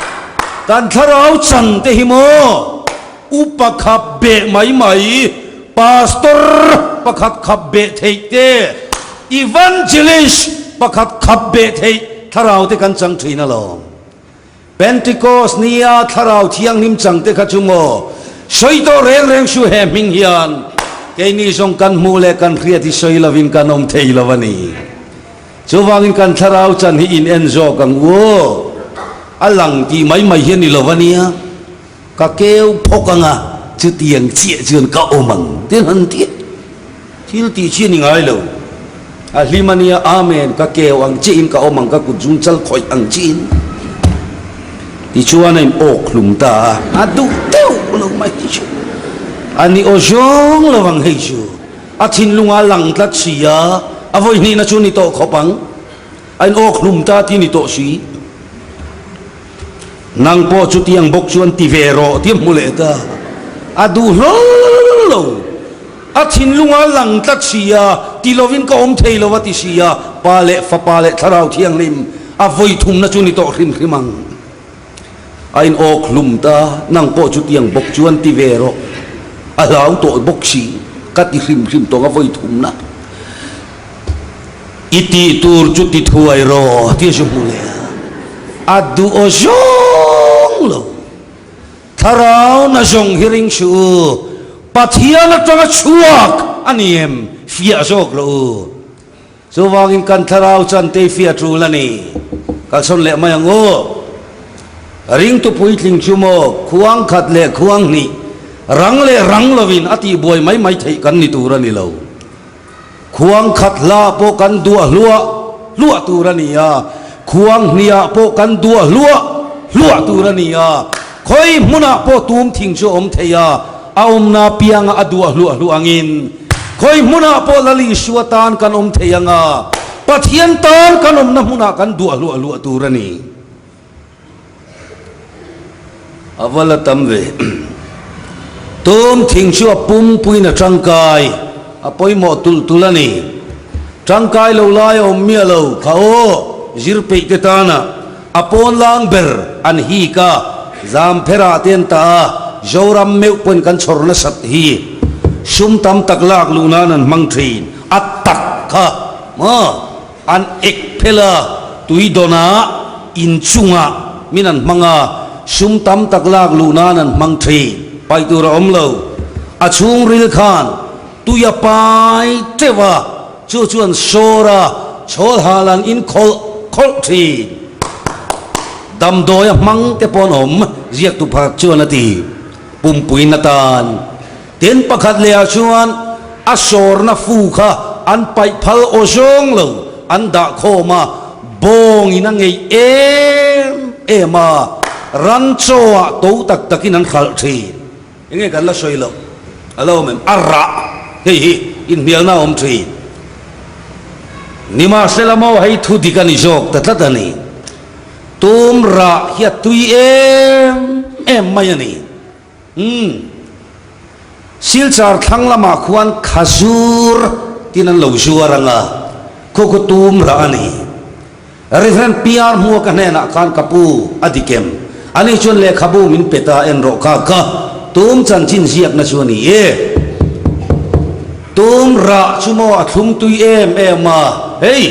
Speaker 1: kan thlarau chan te hi maw upa khap beh mai mai, pastor pakhat khap beh theih te, evangelist pakhat khap beh theih thlarau te kan chang thin alawm. Pentecost nia thlarau thianghlim chang te kha chu maw sawi tawh reng reng su he hming hian keini zawng kan hmuh leh kan hriat hi sawi lovin kan awm thei lo a ni. Chuvangin kan thlarau chan hi in en zawk ang u aw, a lang tih mai mai hi a ni lo a nia, ka keu phawk ang a, chutiang chiah chuan ka awm ang tin han ti a, thil tih chi a ni ngai lo, a hlim a nia, Amen, ka keu ang chiahin ka awm ang, ka kut zung chal khawih ang chiahin, tichuan a in awk hlum ta a, a duh deuh lo mai chu, a ni aw zawng lo ang hei chu. A thinlunga lang tlat si a, a vawi hnihna chu ni tawh khawp ang. A in awk hlum ta ti ni tawh si. Nang pawh chutiang bawk chuan ti ve rawh tih a hmu leh ta. A duh hlawl lo. A thinlunga lang tlat si a, ti lovin ka awm thei lo a ti si a, Pa leh Fapa leh Thlarau Thianghlim a vawi thumna chu ni tawh hrim hrim ang. A in awk hlum ta, nang pawh chutiang bawk chuan ti ve rawh. A hlau tawh bawk si, ka ti hrim hrim tawng a vawi thumna. I tih tur chu ti thuai rawh tih a zu hmu leh a. A duh aw zawng lo. Thlarau na zawng hi ring suh u, Pathian atanga chhuak a ni em fiah zawk rawh u. Chuvangin kan thlarau chan tei fiah tul a ni. Kalsawn leh mai ang u. Ringtu puitling chu maw khuang khat leh khuang hnih, rang leh rang lovin a tihbuai mai mai theih kan ni tur a ni lo. Khuang khat hla pawh kan duah hluah hluah tur a ni a, khuang hnihah pawh kan duah hluah hluah tur a ni a. Khawi hmunah pawh tum thing chu a awm thei a, a awmna pianga a duah hluah hluah angin khawi hmunah pawh Lal Isua tan kan awm thei ang a, Pathian tan kan awmna hmunah kan duah hluah hluah tur a ni. A va la tam ve. Tum thing chu a pumpuiin a tangkai, a pawimawh tulh tulh a ni. Tangkai lo lai a awm miah lo kha aw, zir peih te tana. A pawn lang ber an hik a, zam pherah te an tah a, Zoram meuh pawhin kan chhawr nasat hi sum tam tak lak luh nan an hmang thin. A tak kha maw an ek phel a, tui dawnah inchungah min an hmang a, sum tam tak lak luh nan an hmang thin. Paih tur a awm lo. A chhungril khan tui a pai teuh a. Chu chuan Sawra chhawl hal an in khawlh khawlh thin. Damdawi a hmang te pawh an awm, ziaktu pakhat chuan a ti. Pumpui na tan. Tin pakhat leh ah chuan a sawrna fu kha an paih phal aw zawng lo, an dah khawm a, bawng in a ngeih em em a, ran chaw ah to tak tak in an hralh thin. Enge kan la sawi loh a lo awm em? A rah hei hi inhnialna a awm thin. Nimahsela maw hei thu dik a ni zawk ta tlat a ni. Tum rah hi a tui em em mai a ni. Umm. Silchar thlang lamah khuan khazur tin an lo zuar ang a, khu khu tum rah a ni. Rev. PR Hmuaka hnenah khan ka pu a dik em? Ani chuan lehkhabu min pe ta en rawh kha ka tum chanchin ziakna chu a ni e. Tum rah chu maw a thlum tui em em a, hei!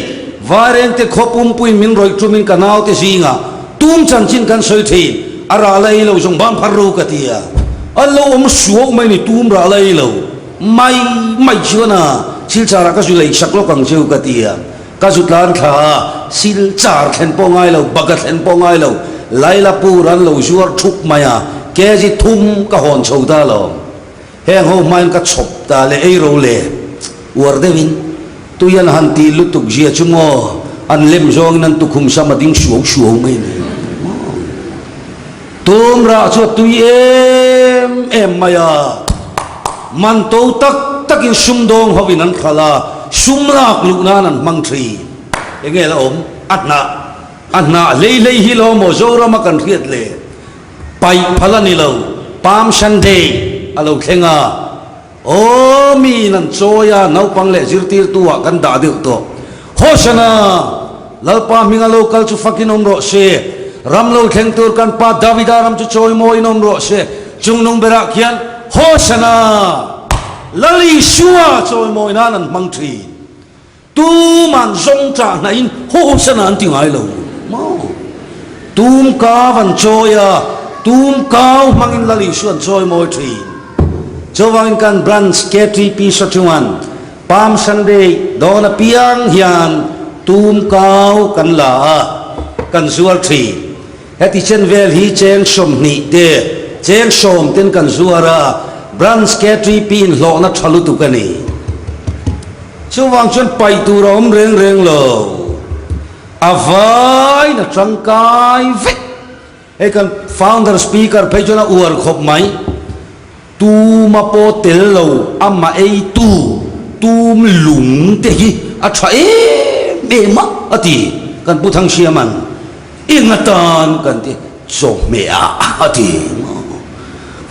Speaker 1: Vairengte khaw pumpuiin min rawih ṭumin ka naute zingah tum chanchin kan sawi ṭhin. A rah la ei lo zawng ban phar ru ka ti a. An lo awm suau mai ni tum rah la ei lo mai mai chuan a silchar ah ka zu lei sak lawk ang cheu ka ti a. Ka zu tlan thla a, silchar thlen pawh ngai lo, baga thlen pawh ngai lo, Lailapur an lo zuar thup mai a, kg thum ka hawn chho ta alawm. Heng ho hmain ka chhawp ta leh ei ro le uar deuhin tui an han tih lutuk zia chu maw an lem zawngin an tukhum sam a ding suau suau mai ni maw. Tum rah chu a tui em em mai a, man to tak takin sumdawng hovin an khalh a, sum lak luh nan an hmang thin. Enge la awm? A hnah a hnah hlei hlei hi lo maw Zorama kan hriat le? Paih phal a ni lo, Palm Sunday a lo thleng a, aw miin an chawi a, naupang leh zirtirtu ah kan dah deuh tawh. Hosanna! Lalpa hminga lo kal chu fakin awm rawh se, ram lo thleng tur kan pa Davida ram chu chawimawiin awm rawh se, chungnung berah khian Hosanna! Lal Isua chawimawi nan an hmang thin. Tuman zawng chah hnahin Hosanna an ti ngai lo maw? Tum kau an chawi a, tum kau hmangin Lal Isua an chawi mawi thin. Chuvangin kan Branch KTP Sachungan Palm Sunday dawn apiang hian tum kau kan la a, kan zuar thin. Heti chen vel hi cheng 20 te, cheng 10 ten kan zuar a, Branch KTP in hlawhna tha lutuk a ni. Chuvang chuan paih tur a awm reng reng lo. A vain a tangkai vek. Hei kan founder speaker phei chuan a uar khawp mai. Tuma pawh tel lo amah eitu tum lung te hi a tha em em a a ti. Kan Pu Thangsiama'n eng atan kan ti chawhmeh ah a ti.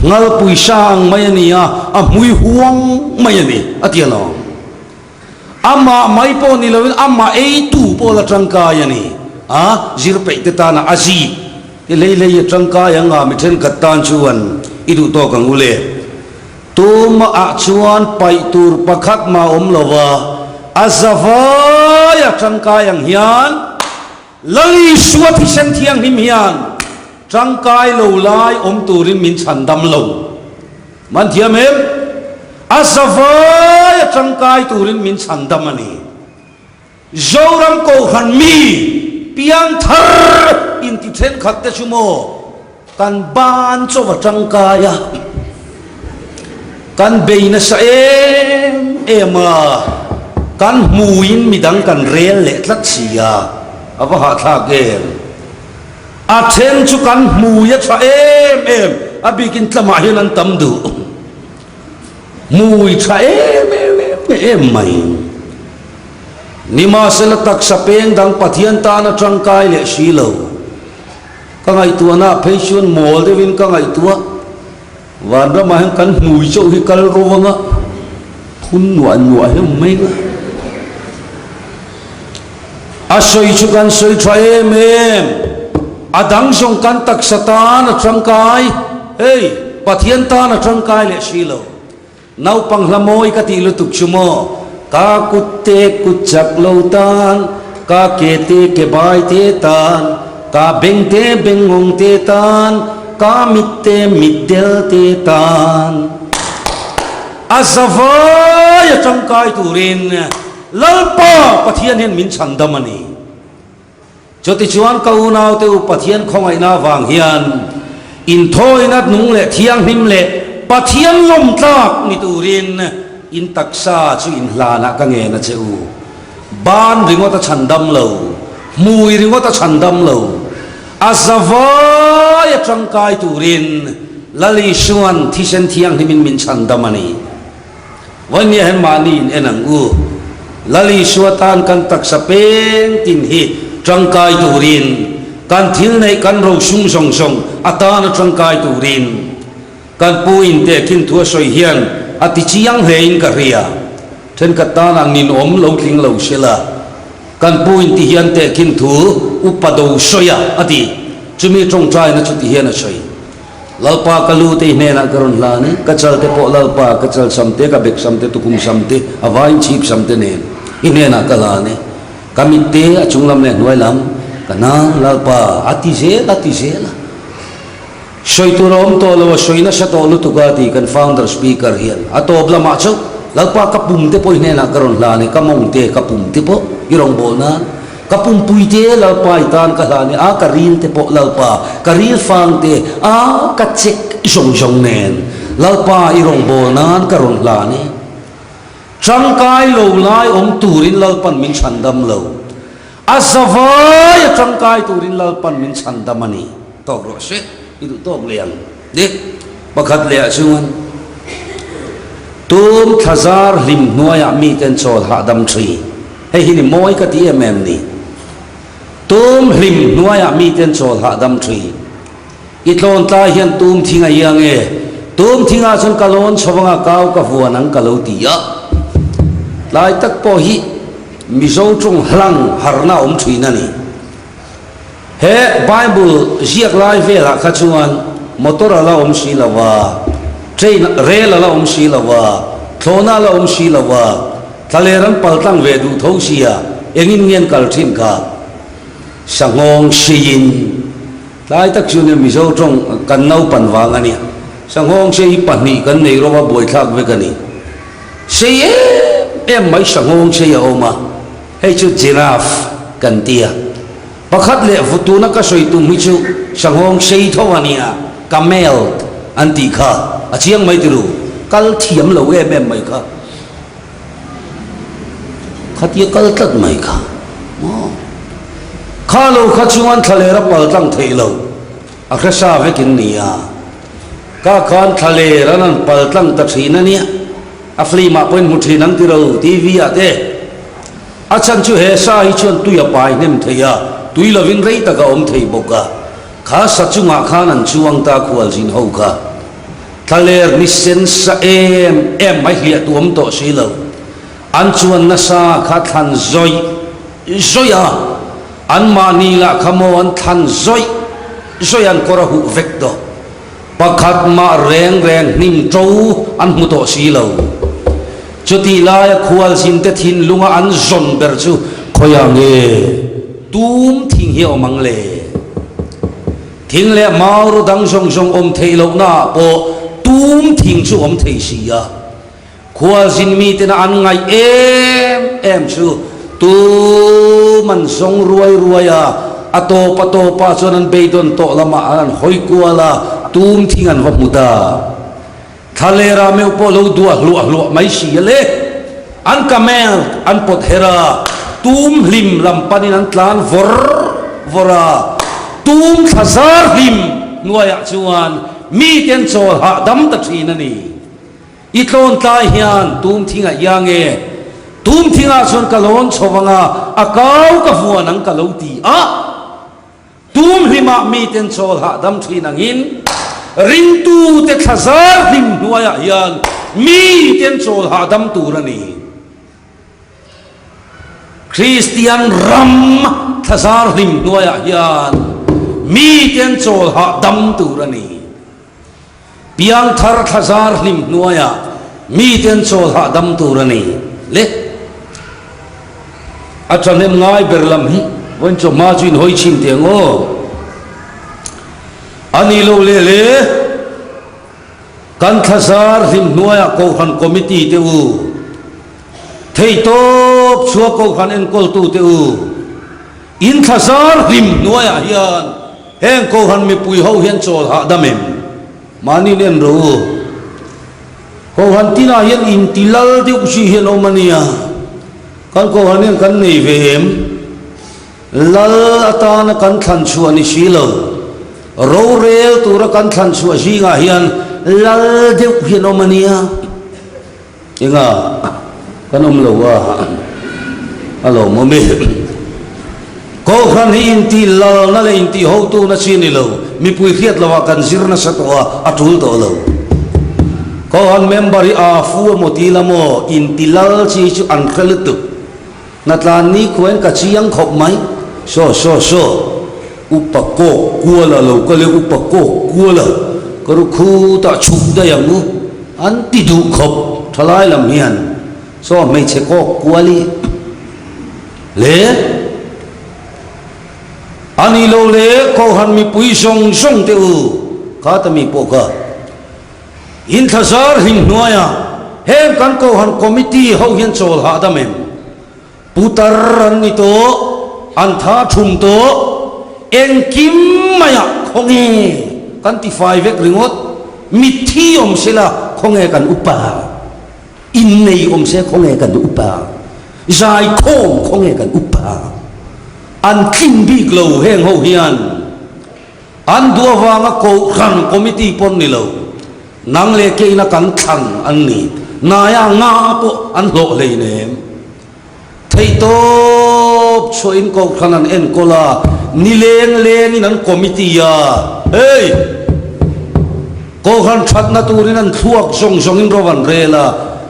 Speaker 1: Ngalpui sang mai a ni a, a hmui huang mai a ni a ti alawm. Amah mai pawh ni loin amah eitu pawh la tangkai a ni a, zir peih te tana a zi ti hlei hlei a tangkai ang a, mi thenkhat tan chuan i duh tawk ang u le. Tumah ah chuan paih tur pakhat mah awm lo va, a zavai a tangkai ang hian Lal Isua thisen thianghlim hian tangkai lo lai awm turin min chhan dam lo. Man thiam em? A zavai a tangkai turin min chhan dam a ni. Zoram Kohhran mi piangthar inti thenkhat te chu maw kan ban chaw a tangkai a, kan bei nasa em em a, kan hmuin midang kan rel leh tlat si a, a va hahthlak em? A then chu kan hmui a tha em em, a bikin tlamah hian an tam duh. Hmui tha em em em em mai. Nimahsela taksa peng dang Pathian tana tangkai leh si lo. Ka ngaihtuahna phei chuan mawl deuhin ka ngaihtuah. Vanramah hian kan hmui chauh hi kal ro anga phun nuah nuah hi awm mai nga. A sawi chu kan sawi tha em em, a dang zawng kan taksa tan a tangkai, hei Pathian tan a tangkai leh si lo. Naupang hla mawi ka tih lutuk chu maw, ka kut te kut chak lo tan, ka ke te ke bai te tan, ka beng te beng ngawng te tan, ka mit te mit del te tan. A zavai a tangkai turin Lalpa Pathian hian min chhandam a ni. Chutichuan ka unaute u Pathian khawngaihna avang hian inthawina nung leh thianghlim leh Pathian lawmtlak ni turin in taksa chu inhlanah ka ngen a che u. Ban ringawt a chhandam lo, hmui ringawt a chhandam lo, a zavai a tangkai turin Lal Isua'n thisen thianghlimin min chhandam a ni. Vawimia hian mahni in en ang u. Lal Isua tan kan taksa peng tin hi tangkai turin, kan thil neih kan rosung zawng zawng atana tangkai turin kan pu in tehkhin thu a sawi hian a ti chiang hle in ka hria. Thenkhat tan ang in awm lo tling lo sela kan pu in ti hian tehkhin thu upa do sawi a a ti. Chumi tawngtaina chu ti hian a sawi. Lalpa ka lu te i hnenah ka rawn hlan e, ka chal te pawh Lalpa, ka chal sam te, ka bek sam te, tukhum sam te, a vain chhip sam te nen i hnenah ka hlan e. Ka mitte a chunglam leh hnuailam ka nang Lalpa a ti zel a ti zel a. Sawi tur a awm tawh lo a sawi nasa tawh lutuk a ti kan founder speaker hian a tawp lamah chauh Lalpa ka pum te pawh i hnenah ka rawn hlan e ka mawng te ka pum te pawh i rawngbâwl nan ka pumpui te Lalpa i tan ka hlan e a ka ril te pawh Lalpa ka ril fang te a ka chek zawng zawng nen Lalpa i rawngbâwl nan ka rawn hlan e. Tangkai lo lai awm turin Lalpan min chhandam lo. A zavai a tangkai turin Lalpan min chhandam a ni. Tawk rawh se, i duh tawk leh ang. Ni pakhat leh ah chuan tum thlazar hlim hnuaiah miten chawl hahdam thin. Hei hi ni mawi ka ti em em ni. Tum hlim hnuaiah miten chawl hahdam thin. I tlawn tlai hian tum thing a iang e, tum thingah chuan ka lawn chho anga kau ka vuan ang ka lo ti a. Tlai tak pawh hi Mizo tawng hlang harna a awm thin a ni. He Bible ziak lai velah kha chuan motor a la awm si lo a, train, rel a la awm si lo a, thlawhna a la awm si lo a, thlaler an paltlang ve duh tho sia, engin nge an kal thin kha? Sanghawng hriin. Tlai tak chu nia Mizo tawng kan naupan vang a nia. Sanghawng sei hi pahnih kan nei rawh a buaithlak vek a ni. Sei em em mai sanghawng sei a awm a, hei chu giraffe kan ti a. Pakhat leh tuna ka sawi tum hi chu sanghawng sei tho a nia, camel an tih kha a chiang mai tiru, kal thiam lo em em mai kha. Khatia kal tlat mai kha maw? Kha lo kha chuan thlaler a pal tlang theih lo, a hre sa vekin ni a. Ka khan thlaler an han pal tlang ta thin a nia, a film ah pawhin hmu thin ang tiro TV ah te. A chhan chu he sa hi chuan tui a pai hnem thei a, tui lovin rei tak a awm thei bawk a. Kha sa chungah khan an chuang ta khualzin ho kha. Thlaler ni sen sa em em mai hliah tu awm tawh si lo. An chuan nasa kha thlan zawih zawih a, anmahni lah kha maw an thlan zawih zawih an kawr a huh vek tawh. Pakhat mah reng reng hnim to an hmu tawh si lo. Chutih laia khualzinte thinlunga an zawn ber chu khawiah nge tum thing hi a awm ang le? Thing leh mau dang zawng zawng awm theih lohnaah pawh tum thing chu awm thei si a. Khualzin mitena an ngaih em em chu tum an zawng ruai ruai a, a tawp a tawpah chuan an beidawn tawh lamah an han hawi kual a, tum thing an va hmu ta. Thlalera meuh pawh lo duah hluah hluah mai si a le. An camel an pawt her a, tum hlim lam panin an tlan vawr vawr a. Tum thla zar hlim hnuaiah chuan mite an chawl hahdam ta thin a ni. I tlawn tlai hian tum thingah iang e, tum thingah chuan ka lawn chho ang a, a kau ka vuan ang ka lo ti a. Tum hlimah miten chawl hahdam thin angin, ringtute thla zar hlim hnuaiah hian miten chawl hahdam tur a ni. Kristian ram thla zar hlim hnuaiah hian miten chawl hahdam tur a ni. Piangthar thlazar hlim hnuaiah miten chawl hahdam tur a ni le. A thahnem ngai ber lam hi vawiin chawhma chu inhawi chhin teh ang aw. A ni lo leh le, kan thlazar hlim hnuaiah Kohhran Committee te u, theihtawp chhuak Kohhran enkawltu te u, In thlazar hlim hnuaiah hian heng Kohhran mipui ho hian chawl hahdam em? Mahni in en rawh u. Kohhran tinah hian inti lal deuh chi hian awm a nia. Kan Kohhran hian kan nei ve em? Lal atana kan thlan chhuah ni si lo. Rorel tura kan thlan chhuah zingah hian lal deuh hian awm a nia. Enga kan awm lo a, a lawmawm e. Kohhran hi intih lalna leh intih hotuna chi a ni lo, mipui hriat lohah kan zir nasa tawh a, a tul tawh lo. Kohhran member hi aa fu emaw ti la maw, inti lal chi chu an hre lutuk. Hnatlan ni khuain ka chiang khawp mai. Saw saw saw, upa kawk kuala lo kal e, upa kawk kuala, ka ru khutah chhuk daih ang u. An ti duh khawp thalai lam hian saw hmeichhe kawk kual hi. Le? A nih loh le Kohhran mipui zawng zawng te u, kha ta mi pawh kha in thlazar hlim hnuaiah heng kan Kohhran Committee ho hian chawl hahdam em? Putar an ni tawh, an tha thum tawh, engkim maiah khawnge kan ti fai vek ringawt, mitthi awm sela khawnge kan upa, innei awm se khawnge kan upa, zaikhawm khawnge kan upa, an tling bik lo heng ho hian an duh avanga kohhran committee pawn ni lo, nang leh keina kan thlan an ni, naia nga pawh an hlawh hleinem. Theihtawp chhuahin kohhran an enkawl a, nileng lengin an committee a, hei! Kohhran thatna turin an thluak zawng zawngin ro an rel a,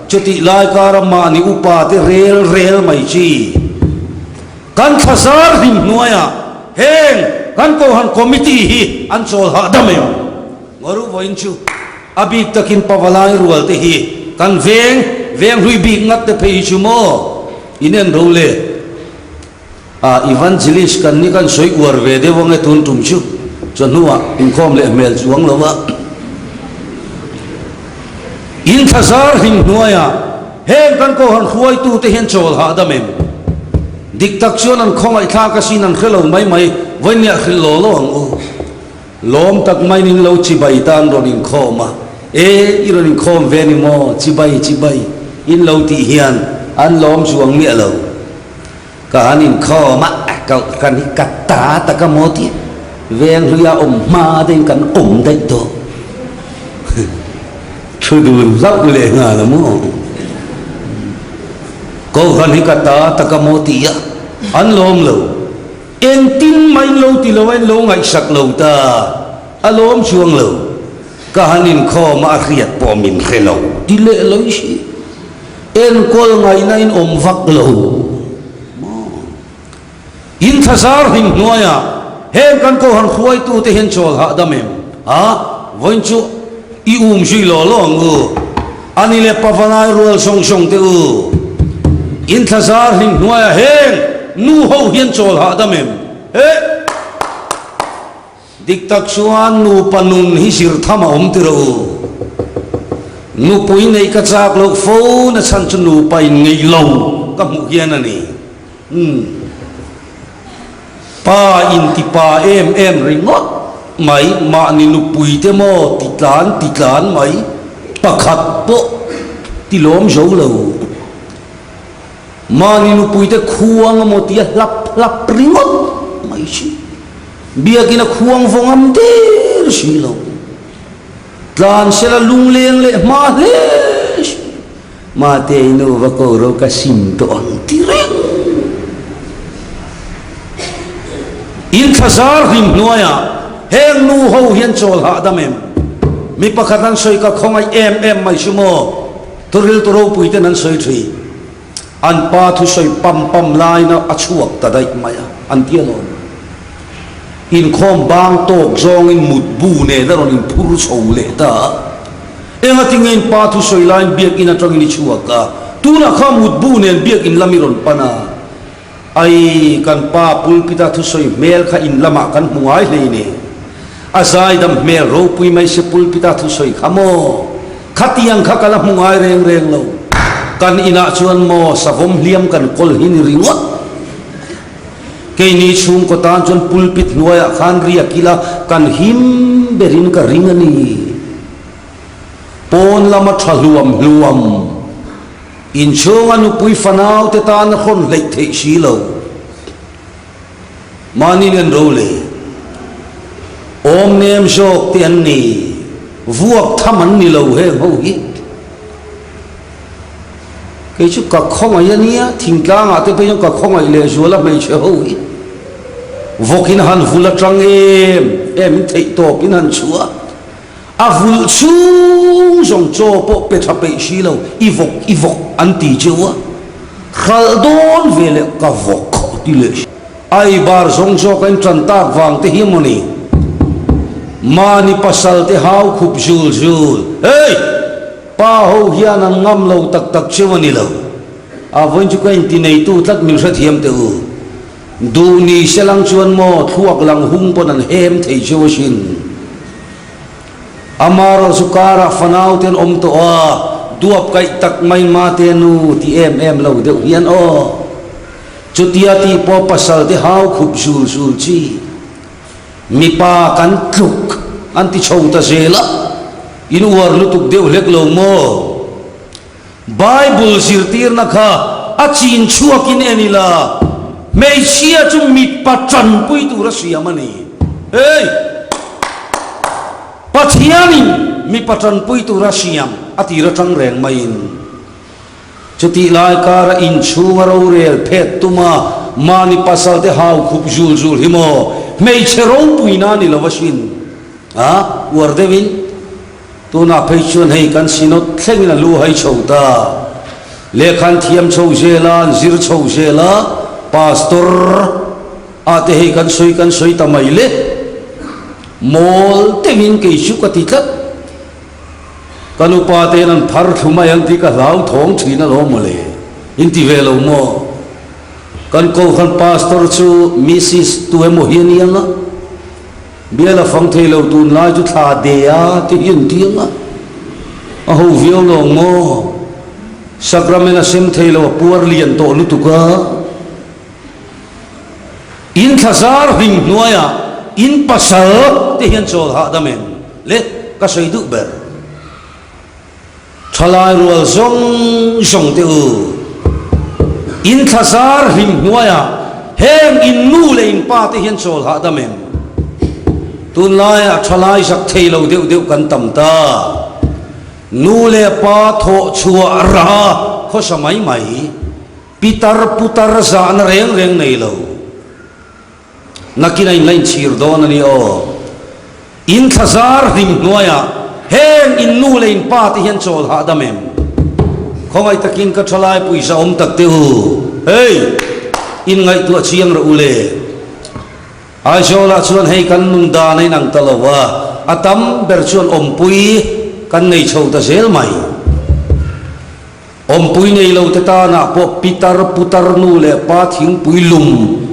Speaker 1: chutih lai kara mahni upa te rel rel mai chi. Kan thlazar hlim hnuaiah heng kan kohhran committee hi an chawl hahdam em? Ngaruh vawiin chu a bik takin Pavalai rual te hi kan veng veng hlui bik ngat te phei hi chu maw in en ro le? A Evangelist kan ni kan sawi uar ve deuh ange tun tum chu chawhnuah inkhawm leh hmel chuang lo a. In thlazar hlim hnuaiah heng kan kohhran hruaitu te hian chawl hahdam em? Dik tak chuan an khawngaihthlak asin an hre lo mai mai vawinia hrilh law law ang u. Lawm tak maiin in lo chibai tan rawn inkhawm a, E, i rawn inkhawm ve ni maw? Chibai, chibai, in lo tih hian an lawm chuang miah lo. Ka han inkhawm a, kohhran hi ka ta tak a maw tih veng hluia awm hma deuhin kan awm daih tawh. Thu dun hlauh leh nghal a maw? Kohhran hi ka ta tak a maw tih a, an lawm lo. Engtin mah in lo ti lo a, in lo ngaihsak lo ta, a lawm chuang lo. Ka han inkhawm a, a hriat pawh min hre lo ti leh lo i si. Enkawl ngaihna in awm vak lo maw? In thlazar hlim hnuaiah heng kan kohhran hruaitute hian chawl hahdam em? A, vawiin chu i um zui law law ang u. A ni leh pavalai rual zawng zawng te u, in thlazar hlim hnuaiah heng nu ho hian chawl hahdam em? He! Dik tak chuan nupa nun hi zir tham a awm tir u. Nupui neih ka chak loh fo na chhan chu nupa in ngeih lo ka hmuh hian a ni. Umm. Pa inti pa em em ringawt mai, mahni nupui te maw ti tlan ti tlan mai, pakhat pawh ti lawm zo lo. Mahni nupui te khuang emaw tia hlap hlap ringawt mai si, biakin a khuang vawng am der si lo. Tlan sela lungleng leh hma hle si. Mate i nu va ko ro ka sim tawh ang ti reng. In thlazar hlim hnuaiah heng nu ho hian chawl hahdam em? Mi pakhat an sawi ka khawngaih em em mai chu maw? Thuril tu ropui ten an sawi thin. An pa thusawi pam pam laina a chhuak ta daih mai a, an ti alawm. Inkhawm bang tawk zawngin mutbu nen a rawn inphur chho leh ta a. Engatinge in pa thusawi laiin biakinn atangin i chhuak a, tunah kha mutbu nen biakinn lam i rawn pan a. Ai, kan pa pulpit-a thusawi hmel kha in lamah kan hmu ngai hlei ne. A zaidam hmel ropui mai se pulpit-a thusawi kha maw? Khatiang kha ka la hmu ngai reng reng lo. Kan inah chuan maw savawm hliam kan kawl hi ni ringawt. Keini chhungkaw tan chuan pulpit hnuaiah khan riak ila kan him berin ka ring a ni. Pawn lama tha hluam hluam. Inchhunga nupui fanau te tan a hrawn hleih theih si lo. Mahni nen ro le. Awm nem zawk te an ni. Vuak tham an ni lo heng ho hi. Kei chu ka khawngaih a nia, thingtlangah te phei chuan ka khawngaih lehzual a hmeichhe ho hi. Vawkin han vul atang em em in theih tawp in han chhuah. A vulh chhung zawng chaw pawh pe tha peih si lo, i vawk i vawk an ti cheu a, hralh dawn ve leh ka vawk ti leh si. Ai bar zawng zawk a in tan tak vang te hi maw ni? Mahni pasal te hau khup zul zul, hey! Pa ho hian an ngam lo tak tak cheu a ni lo. A vawiin chu ka inti neitu tlat min hrethiam teh u. Duh ni se lang chuan maw thluak lang hung pawn an hem thei cheu asin. Amarawh chu karah fanau te an awm tawh a, duap kaih tak mai mate nu ti em em lo deuh hian aw. Chutia tih pawh pasal te hau khup zul zul chi. Mipa kan tluk an ti chho ta zel a, in uar lutuk deuh hlek lo maw? Bible zirtirna kha a chin chhuakin en ila, hmeichhia chu mipa tanpui tura siam a ni. Hey! Pathianin mipa tanpui tura siam a tir atang reng maiin, chutih lai kara inchhunga rorel phet tuma mahni pasalte hau khup zul zul hi maw hmeichhe ropuina ni lo asin. A uar deuhin. Tunah phei chuan hei kan Synod thlengin a lu hai chho ta. Lehkha an thiam chho zel a, an zir chho zel a, Pastor ah te hei kan sawi kan sawi ta mai le. Mawl deuhin kei chu ka ti tlat. Ka nupa te'n an phar thlu mai ang tih ka hlau thawng thin alawm mawle. In ti ve lo maw? Kan Kohhran Pastor chu Misis tu emaw hi a ni ang a. Bial a fang thei lo tunlai chu thla de a ti hi an ti ang a, a ho viau lo ang maw? Sacrament a sem thei lo a puar lian tawh lutuk a, in thla zar hlim hnuaiah in pasal te hian chawl hahdam em le ka sawi duh ber. Thalai rual zawng zawng te u, in thlazar hlim hnuaiah heng in nu leh in pa te hian chawl hahdam em? Tunlaiah thalai zak thei lo deuh deuh kan tam ta. Nu leh pa thawh chhuah rah khawsa mai mai, pitar putar zahna reng reng nei lo. Nakin a inla inchhir dawn a ni aw. In thlazar hlim hnuaiah heng in nu leh in pa te hian chawl hahdam em? Khawngaih takin ka thalai pawisa awm tak teh u. Hei! In ngaihtuah chiang rawh u le. Aizawlah chuan hei kan nun dan a inang ta lo a, a tam ber chuan awmpui kan nei chho ta zel mai. Awmpui nei lo te tanah pawh pitar putar nu leh pa thingpui lum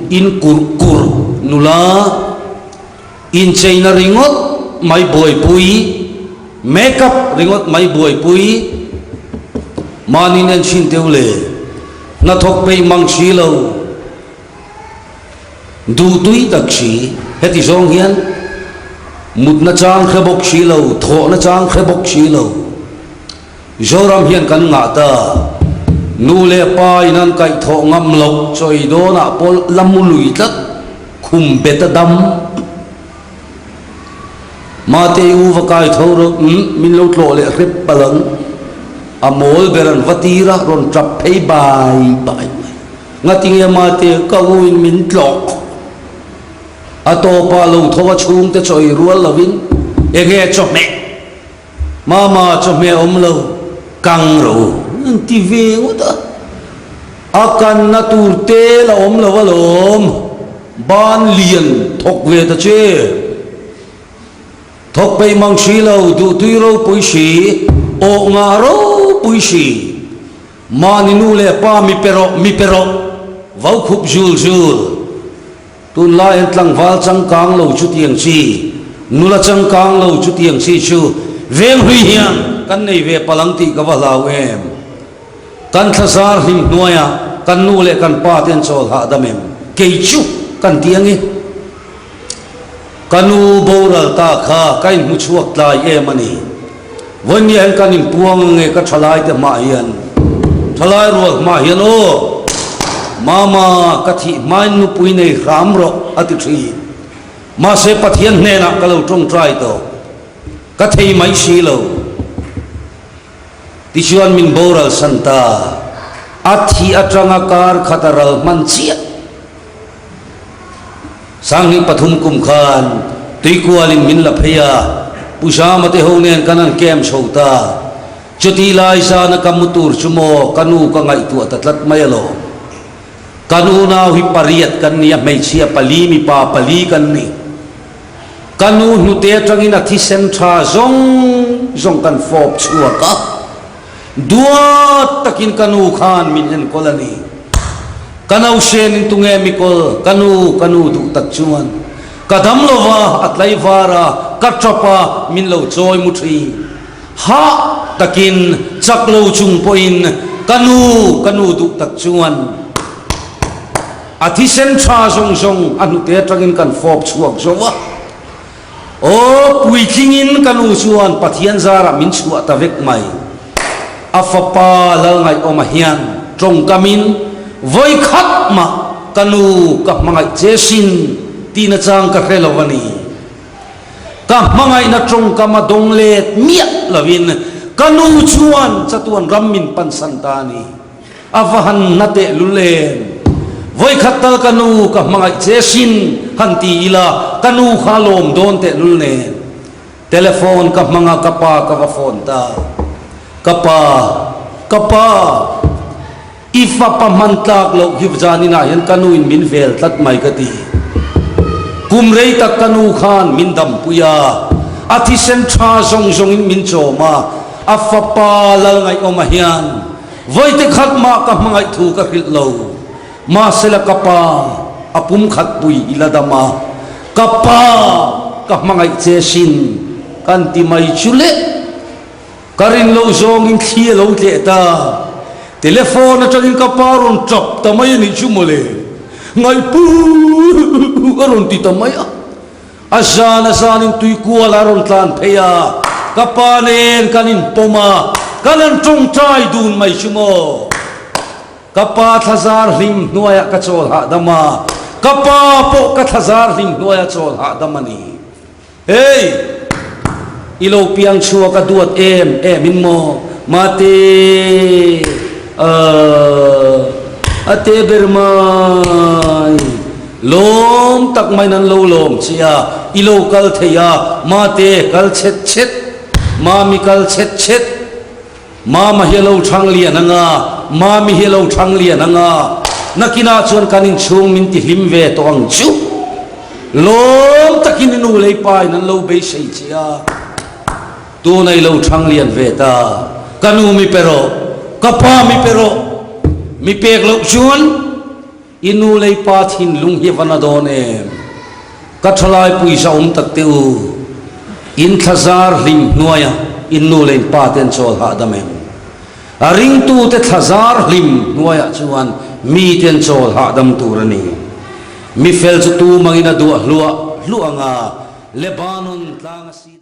Speaker 1: in kurh kurh nula incheina ringawt mai buaipui, make up ringawt mai buaipui mahni nen chhin teu le hnathawk peih mang si lo duhtui tak si heti zawng hian mutna chang hre bawk si lo thawhna chang hre bawk si lo. Zoram hian kan ngah ta. Nu leh pa in an kaihthawh ngam loh chawi dawnah pawh la mu lui tlat, khum bet a dam. Mate i u va kai tho rawh, umm min lo tlawh leh hrep palh ang. A mawl ber an va tir a, rawn tap phei bai bai mai. Ngatinge mate ka u in min tlawh. A tawpah lo tho a chhungte chawi rual lovin enge chawhmeh. Mama chawhmeh awm lo kang rawh u an ti ve ngawt a, a kanna tur tel a awm lo alawm, ban lian thawk ve ta che, thawk peih mang si lo, duhtui ropui si, awh ngah ropui si, mahni nu leh pa mi pe rawh mi pe rawh, vau khup zul zul. Tunlai an tlangval changkang lo chutiang chi, nula changkang lo chutiang chi chu venghlui hian kan nei ve palh ang tih ka va hlau em? Kan thlazar hlim hnuaiah kan nu leh kan pa te an chawl hahdam em? Kei chu kan ti ange. Ka nu boral ta kha ka inhmu chhuak tlai em a ni. Vawinia hian kan inpuang ange ka thalai te hmah hian, thalai rual hmah hian aw Mama ka thih hmain nupui nei hram rawh a ti thin. Mahse Pathian hnenah ka lo tawngtai tawh, ka thei mai si lo. Tichuan min boral san ta, a thih atanga kar khat a ral hman chiah. 2003 kum khan tuikualin min la phei a, Pu Zama te ho nen kan han camp chho ta. Chutih lai zana ka mu tur chu maw ka nu ka ngaihtuah ta tlat mai alawm. Kan unau hi pariat kan ni a, hmeichhia pali mipa pali kan ni. Ka nu hnute atangin a thisen tha zawng zawng kan fawp chhuak a. Duat takin ka nu khan min enkawl a ni. Ka nausen in tunge mi kawl? Ka nu, ka nu duh tak chuan ka dam lo va, a tlaivar a, ka tap a, min lo chawi mu thin. Hah takin chak lo chung pawhin ka nu, ka nu duh tak chuan a thisen tha zawng zawng a hnute atangin kan fawp chhuak zo a. Aw, puitlingin ka nu chuan Pathian zarah min chhuah ta vek mai. A fapa Lalngaihawma hian tawngkamin vawi khat mah ka nu ka hmangaih che sin tih nachang ka hre lo a ni. Ka hmangaihna tawngkam a dawng let miah lovin ka nu chuan chatuan ram min pansan ta a ni. A va han na tehlul em? Vawikhat tal ka nu ka hmangaih che sin han ti ila ka nu kha lawm dawn tehlul nen. Telephone ka hmang a ka pa ka va phone ta. Ka pa, ka pa, i fapa hman tlak loh hi zaninah hian ka nu in min vel tlat mai ka ti. Kum rei tak ka nu khan min dampui a, a thisen tha zawng zawngin min chawm a, a fapa Lalngaihawma hian Vawite khat mah ka hmangaih thu ka hrilh lo. Mahsela ka pa, a pum khat pui i la dam a, ka pa, ka hmangaih che sin kan ti mai chu le. Ka rin loh zawngin thli a lo tleh ta. Telephone atangin ka pa rawn tap ta mai a nih chu mawle. Ngaihpu a rawn ti ta mai a. A zan a zanin tuikual a rawn tlan phei a, ka pa nen kan inpawm a, kan han tawngtai dun mai chu maw? Ka pa thlazar hlim hnuaiah ka chawl hahdam a, ka pa pawh ka thlazar hlim hnuaia chawl hahdam a ni. Hey! I lo piang chhuak a duat em em in maw? Mate! Ahh! A te ber mai! Lawm tak maiin an lo lawm che a, i lo kal thei a, Mate kal chhet chhet, Mami kal chhet chhet, Mama hi a lo thang lian ang a, Mami hi a lo thang lian ang a, nakinah chuan kan inchhung min ti hlim ve tawh ang chu. Lawm takin i nu lei pa in an lo beisei che a, tuna i lo thang lian ve ta, ka nu mi pe rawh, ka pa mi pe rawh, mi pek loh chuan, I nu lei pa thinlung hi va na dawn em? Ka thalai puisa awm tak teh u. In thlazar hlim hnuaia in nu leh in pa te an chawl hahdam em? A ringtute thlazar hlim hnuaiah chuan mite an chawl hahdam tur a ni. Mi fel chu tumangin a duah hluah hluah ang a, Lebanon tlang a si.